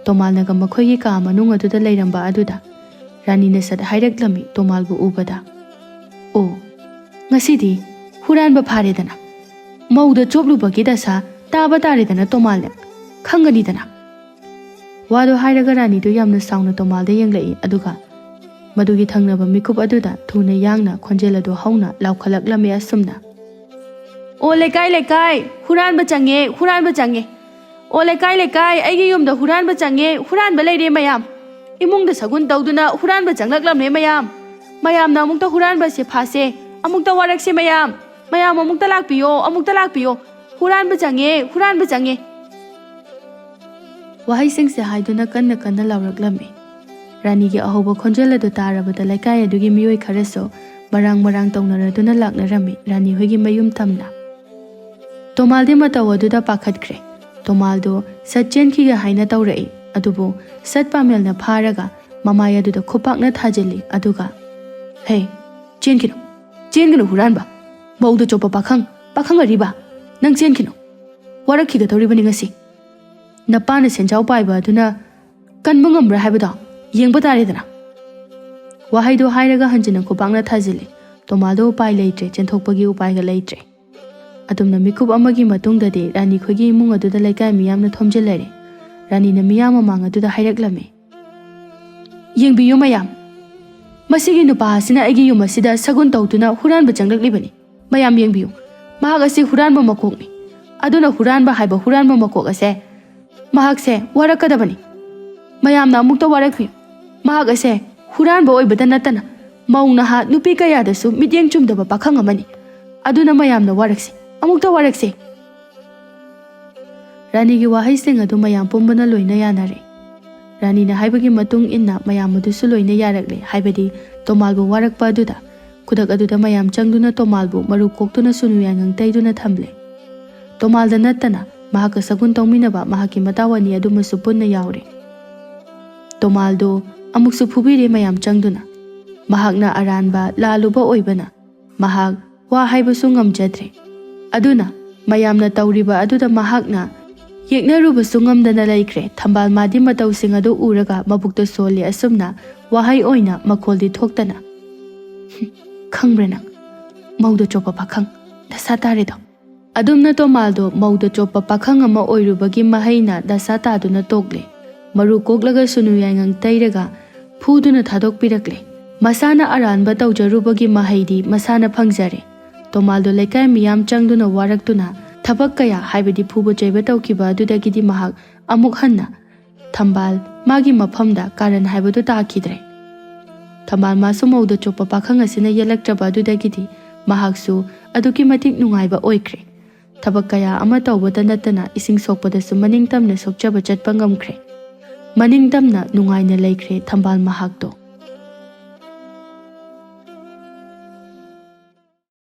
ꯇꯣꯃꯥꯜꯅꯒ ꯃꯈꯣꯏꯒꯤ ꯀꯥ ꯃꯅꯨꯡ ꯑꯗꯨꯗ ꯂꯩꯔꯝꯕ ꯑꯗꯨꯗ ꯔꯥꯅꯤꯅ ꯁꯠ ꯍꯥꯏꯔꯛꯂꯝꯃꯤ ꯇꯣꯃꯥꯜꯕꯨ ꯎꯕꯗ, "ꯑꯣ, ꯉꯁꯤꯗꯤ ꯍꯨꯔꯥꯟꯕ ꯐꯥꯔꯦꯗꯅ꯫ ꯃꯧꯗ ꯆꯣꯞꯂꯨꯕꯒꯤ ꯗꯁꯥ ꯇꯥꯕ ꯇꯥꯔꯦꯗꯅ ꯇꯣꯃꯥꯜꯅ꯫ ꯈꯪꯒꯅꯤꯗꯅ"꯫ ꯋꯥꯗꯣ ꯍꯥꯏꯔꯒ ꯔꯥꯅꯤꯗꯨ ꯌꯥꯝꯅ ꯁꯥꯎꯅ ꯇꯣꯃꯥꯜꯗ ꯌꯦꯡꯂꯛꯏ, ꯑꯗꯨꯒ ꯃꯗꯨꯒꯤ ꯊꯪꯅꯕ ꯃꯤꯀꯨꯞ ꯑꯗꯨꯗ ꯊꯨꯅ ꯌꯥꯡꯅ ꯈꯣꯟꯖꯦꯜ ꯑꯗꯨ ꯍꯧꯅ ꯂꯥꯎꯈꯠꯂꯛꯂꯝꯃꯤ ꯑꯁꯨꯝꯅ, "ꯑꯣ ꯂꯩꯀꯥꯏ, ꯂꯩꯀꯥꯏ, ꯍꯨꯔꯥꯟꯕ ꯆꯪꯉꯦ, ꯍꯨꯔꯥꯟꯕ ꯆꯪꯉꯦ! ꯑꯣ ꯂꯩꯀꯥꯏ, ꯂꯩꯀꯥꯏ, ꯑꯩꯒꯤ ꯌꯨꯝꯗ ꯍꯨꯔꯥꯟꯕ ꯆꯪꯉꯦ, ꯍꯨꯔꯥꯟꯕ ꯂꯩꯔꯦ ꯃꯌꯥꯝ! ꯏꯃꯨꯡꯗ ꯁꯒꯨꯟ ꯇꯧꯗꯨꯅ ꯍꯨꯔꯥꯟꯕ ꯆꯪꯂꯛꯂꯝꯂꯦ ꯃꯌꯥꯝ! ꯃꯌꯥꯝꯅ ꯑꯃꯨꯛꯇ ꯍꯨꯔꯥꯟꯕꯁꯦ ꯐꯥꯁꯦ, ꯑꯃꯨꯛꯇ ꯋꯥꯔꯛꯁꯦ ꯃꯌꯥꯝ! ꯃꯌꯥꯝ ꯑꯃꯨꯛꯇ ꯂꯥꯛꯄꯤꯌꯣ, ꯑꯃꯨꯛꯇ ꯂꯥꯛꯄꯤꯌꯣ! ꯍꯨꯔꯥꯟꯕ ꯆꯪꯉꯦ, ꯍꯨꯔꯥꯟꯕ ꯆꯪꯉꯦ!" ꯋꯥꯍꯩꯁꯤꯡꯁꯦ ꯍꯥꯏꯗꯨꯅ ꯀꯟꯅ ꯀꯟꯅ ꯂꯥꯎꯔꯛꯂꯝꯃꯤ꯫ ꯔꯥꯅꯤꯒꯤ ꯑꯍꯧꯕ ꯈꯣꯟꯖꯦꯜ ꯑꯗꯨ ꯇꯥꯔꯕꯗ ꯂꯩꯀꯥꯏ ꯑꯗꯨꯒꯤ ꯃꯤꯑꯣꯏ ꯈꯔꯁꯨ ꯃꯔꯥꯡ ꯃꯔꯥꯡ ꯇꯧꯅꯔꯗꯨꯅ ꯂꯥꯛꯅꯔꯝꯃꯤ ꯔꯥꯅꯤ ꯍꯣꯏꯒꯤ ꯃꯌꯨꯝ ꯇꯝꯅ꯫ ꯇꯣꯃꯥꯜꯗꯤ ꯃꯇꯧ ꯑꯗꯨꯗ ꯄꯥꯈꯠꯈ꯭ꯔꯦ꯫ ꯇꯣꯃꯥꯜꯗꯨ ꯁꯠ ꯆꯦꯟꯈꯤꯒꯦ ꯍꯥꯏꯅ ꯇꯧꯔꯛꯏ, ꯑꯗꯨꯕꯨ ꯁꯠ ꯄꯥꯃꯦꯜꯅ ꯐꯥꯔꯒ ꯃꯃꯥꯏ ꯑꯗꯨꯗ ꯈꯨꯄꯥꯛꯅ ꯊꯥꯖꯤꯜꯂꯤ, ꯑꯗꯨꯒ, "ꯍꯦ, ꯆꯦꯟꯈꯤꯅꯨ, ꯆꯦꯟꯒꯅꯨ ꯍꯨꯔꯥꯟꯕ! ꯃꯧꯗ ꯆꯣꯞꯄ ꯄꯥꯈꯪ, ꯄꯥꯈꯪ ꯑꯔꯤꯕ, ꯅꯪ ꯆꯦꯟꯈꯤꯅꯨ! ꯋꯥꯔꯛꯈꯤꯒꯗꯧꯔꯤꯕꯅꯤ ꯉꯁꯤ꯫ ꯅꯄꯥꯅ ꯁꯦꯟꯖꯥꯎ ꯄꯥꯏꯕ ꯑꯗꯨꯅ ꯀꯟꯕ ꯉꯝꯕ꯭ꯔꯥ ꯍꯥꯏꯕꯗꯣ ꯌꯦꯡꯕ ꯇꯥꯔꯦꯗꯅ"꯫ ꯋꯥꯍꯩꯗꯨ ꯍꯥꯏꯔꯒ ꯍꯟꯖꯤꯟꯅ ꯈꯨꯄꯥꯛꯅ ꯊꯥꯖꯤꯜꯂꯤ꯫ ꯇꯣꯃꯥꯜꯗꯣ ꯎꯄꯥꯏ ꯂꯩꯇ꯭ꯔꯦ, ꯆꯦꯟꯊꯣꯛꯄꯒꯤ ꯎꯄꯥꯏꯒ ꯂꯩꯇ꯭ꯔꯦ꯫ ꯑꯗꯨꯝꯅ ꯃꯤꯀꯨꯞ ꯑꯃꯒꯤ ꯃꯇꯨꯡꯗꯗꯤ ꯔꯥꯅꯤ ꯈꯣꯏꯒꯤ ꯏꯃꯨꯡ ꯑꯗꯨꯗ ꯂꯩꯀꯥꯏ ꯃꯤꯌꯥꯝꯅ ꯊꯣꯝꯖꯤꯜꯂꯔꯦ꯫ ꯔꯥꯅꯤꯅ ꯃꯤꯌꯥꯝ ꯃꯃꯥꯡ ꯑꯗꯨꯗ ꯍꯥꯏꯔꯛꯂꯝꯃꯤ, "ꯌꯦꯡꯕꯤꯌꯨ ꯃꯌꯥꯝ, ꯃꯁꯤꯒꯤ ꯅꯨꯄꯥ ꯑꯁꯤꯅ ꯑꯩꯒꯤ ꯌꯨꯝ ꯑꯁꯤꯗ ꯁꯒꯨꯟ ꯇꯧꯗꯨꯅ ꯍꯨꯔꯥꯟꯕ ꯆꯪꯂꯛꯂꯤꯕꯅꯤ꯫ ꯃꯌꯥꯝ ꯌꯦꯡꯕꯤꯌꯨ, ꯃꯍꯥꯛ ꯑꯁꯤ ꯍꯨꯔꯥꯟꯕ ꯃꯀꯣꯛꯅꯤ꯫ ꯑꯗꯨꯅ ꯍꯨꯔꯥꯟꯕ ꯍꯥꯏꯕ ꯍꯨꯔꯥꯟꯕ ꯃꯀꯣꯛ ꯑꯁꯦ, ꯃꯍꯥꯛꯁꯦ ꯋꯥꯔꯛꯀꯗꯕꯅꯤ꯫ ꯃꯌꯥꯝꯅ ꯑꯃꯨꯛꯇ ꯋꯥꯔꯛꯄꯤꯌꯨ꯫ ꯃꯍꯥꯛ ꯑꯁꯦ ꯍꯨꯔꯥꯟꯕ ꯑꯣꯏꯕꯗ ꯅꯠꯇꯅ ꯃꯧ ꯅꯍꯥ ꯅꯨꯄꯤ ꯀꯌꯥꯗꯁꯨ ꯃꯤꯠꯌꯦꯡ ꯆꯨꯝꯗꯕ ꯄꯥꯈꯪ ꯑꯃꯅꯤ꯫ ꯑꯗꯨꯅ ꯃꯌꯥꯝꯅ ꯋꯥꯔꯛꯁꯤ, ꯑꯃꯨꯛꯇ ꯋꯥꯔꯛꯁꯤ"꯫ ꯔꯥꯅꯤꯒꯤ ꯋꯥꯍꯩꯁꯤꯡ ꯑꯗꯨ ꯃꯌꯥꯝ ꯄꯨꯝꯕꯅ ꯂꯣꯏꯅ ꯌꯥꯅꯔꯦ꯫ ꯔꯥꯅꯤꯅ ꯍꯥꯏꯕꯒꯤ ꯃꯇꯨꯡ ꯏꯟꯅ ꯃꯌꯥꯝ ꯑꯗꯨꯁꯨ ꯂꯣꯏꯅ ꯌꯥꯔꯛꯂꯦ, ꯍꯥꯏꯕꯗꯤ ꯇꯣꯃꯥꯜꯕꯨ ꯋꯥꯔꯛꯄ ꯑꯗꯨꯗ꯫ ꯈꯨꯗꯛ ꯑꯗꯨꯗ ꯃꯌꯥꯝ ꯆꯪꯗꯨꯅ ꯇꯣꯃꯥꯜꯕꯨ ꯃꯔꯨ ꯀꯣꯛꯇꯨꯅ ꯁꯨꯅꯨ ꯌꯥꯏꯉꯪ ꯇꯩꯗꯨꯅ ꯊꯝꯂꯦ꯫ ꯇꯣꯃꯥꯜꯗ ꯅꯠꯇꯅ ꯃꯍꯥꯛꯀ ꯁꯒꯨꯟ ꯇꯧꯃꯤꯟꯅꯕ ꯃꯍꯥꯛꯀꯤ ꯃꯇꯥꯎ ꯑꯅꯤ ꯑꯗꯨꯃꯁꯨ ꯄꯨꯟꯅ ꯌꯥꯎꯔꯦ꯫ ꯇꯣꯃꯥꯜꯗꯨ ꯑꯃꯨꯛꯁꯨ ꯐꯨꯕꯤꯔꯦ ꯃꯌꯥꯝ ꯆꯪꯗꯨꯅ꯫ ꯃꯍꯥꯛꯅ ꯑꯔꯥꯟꯕ ꯂꯥꯜꯂꯨꯕ ꯑꯣꯏꯕꯅ ꯃꯍꯥꯛ ꯋꯥ ꯍꯥꯏꯕꯁꯨ ꯉꯝꯖꯗ꯭ꯔꯦ꯫ ꯑꯗꯨꯅ ꯃꯌꯥꯝꯅ ꯇꯧꯔꯤꯕ ꯑꯗꯨꯗ ꯃꯍꯥꯛꯅ ꯌꯦꯛꯅꯔꯨꯕꯁꯨ ꯉꯝꯗꯅ ꯂꯩꯈ꯭ꯔꯦ꯫ ꯊꯝꯕꯥꯜ ꯃꯥꯗꯤ ꯃꯇꯧꯁꯤꯡ ꯑꯗꯨ ꯎꯔꯒ ꯃꯕꯨꯛꯇ ꯁꯣꯜꯂꯤ꯫ ꯑꯁꯨꯝꯅ ꯋꯥꯍꯩ ꯑꯣꯏꯅ ꯃꯈꯣꯜꯗꯤ ꯊꯣꯛꯇꯅ, "ꯈꯪꯕ꯭ꯔꯥ ꯅꯪ, ꯃꯧꯗ ꯆꯣꯞꯄ ꯄꯥꯈꯪ ꯗꯁꯥ ꯇꯥꯔꯦꯗꯣ?" ꯑꯗꯨꯝꯅ ꯇꯣꯃꯥꯜꯗꯣ ꯃꯧꯗ ꯆꯣꯞꯄ ꯄꯥꯈꯪ ꯑꯃ ꯑꯣꯏꯔꯨꯕꯒꯤ ꯃꯍꯩꯅ ꯗꯁꯥ ꯇꯥꯗꯨꯅ ꯇꯣꯛꯂꯦ꯫ ꯃꯔꯨ ꯀꯣꯛꯂꯒ ꯁꯨꯅꯨ ꯌꯥꯏꯉꯪ ꯇꯩꯔꯒ ꯐꯨꯗꯨꯅ ꯊꯥꯗꯣꯛꯄꯤꯔꯛꯂꯦ꯫ ꯃꯁꯥꯅ ꯑꯔꯥꯟꯕ ꯇꯧꯖꯔꯨꯕꯒꯤ ꯃꯍꯩꯗꯤ ꯃꯁꯥꯅ ꯐꯪꯖꯔꯦ꯫ ꯇꯣꯃꯥꯜꯗꯣ ꯂꯩꯀꯥꯏ ꯃꯤꯌꯥꯝ ꯆꯪꯗꯨꯅ ꯋꯥꯔꯛꯇꯨꯅ ꯊꯕꯛ ꯀꯌꯥ, ꯍꯥꯏꯕꯗꯤ ꯐꯨꯕ ꯆꯩꯕ ꯇꯧꯈꯤꯕ ꯑꯗꯨꯗꯒꯤꯗꯤ ꯃꯍꯥꯛ ꯑꯃꯨꯛ ꯍꯟꯅ ꯊꯝꯕꯥꯜ ꯃꯥꯒꯤ ꯃꯐꯝꯗ ꯀꯥꯔꯟ ꯍꯥꯏꯕꯗꯨ ꯇꯥꯈꯤꯗ꯭ꯔꯦ꯫ ꯊꯝꯕꯥꯜ ꯃꯥꯁꯨ ꯃꯧꯗ ꯆꯣꯞꯄ ꯄꯥꯈꯪ ꯑꯁꯤꯅ ꯌꯦꯜꯂꯛꯇ꯭ꯔꯕ ꯑꯗꯨꯗꯒꯤꯗꯤ ꯃꯍꯥꯛꯁꯨ ꯑꯗꯨꯛꯀꯤ ꯃꯇꯤꯛ ꯅꯨꯡꯉꯥꯏꯕ ꯑꯣꯏꯈ꯭ꯔꯦ꯫ ꯊꯕꯛ ꯀꯌꯥ ꯑꯃ ꯇꯧꯕꯇ ꯅꯠꯇꯅ ꯏꯁꯤꯡ ꯁꯣꯛꯄꯗꯁꯨ ꯃꯅꯤꯡ ꯇꯝꯅ ꯁꯣꯛꯆꯕ ꯆꯠꯄ ꯉꯝꯈ꯭ꯔꯦ꯫ ꯃꯅꯤꯡ ꯇꯝꯅ ꯅꯨꯡꯉꯥꯏꯅ ꯂꯩꯈ꯭ꯔꯦ ꯊꯝꯕꯥꯜ ꯃꯍꯥꯛꯇꯣ꯫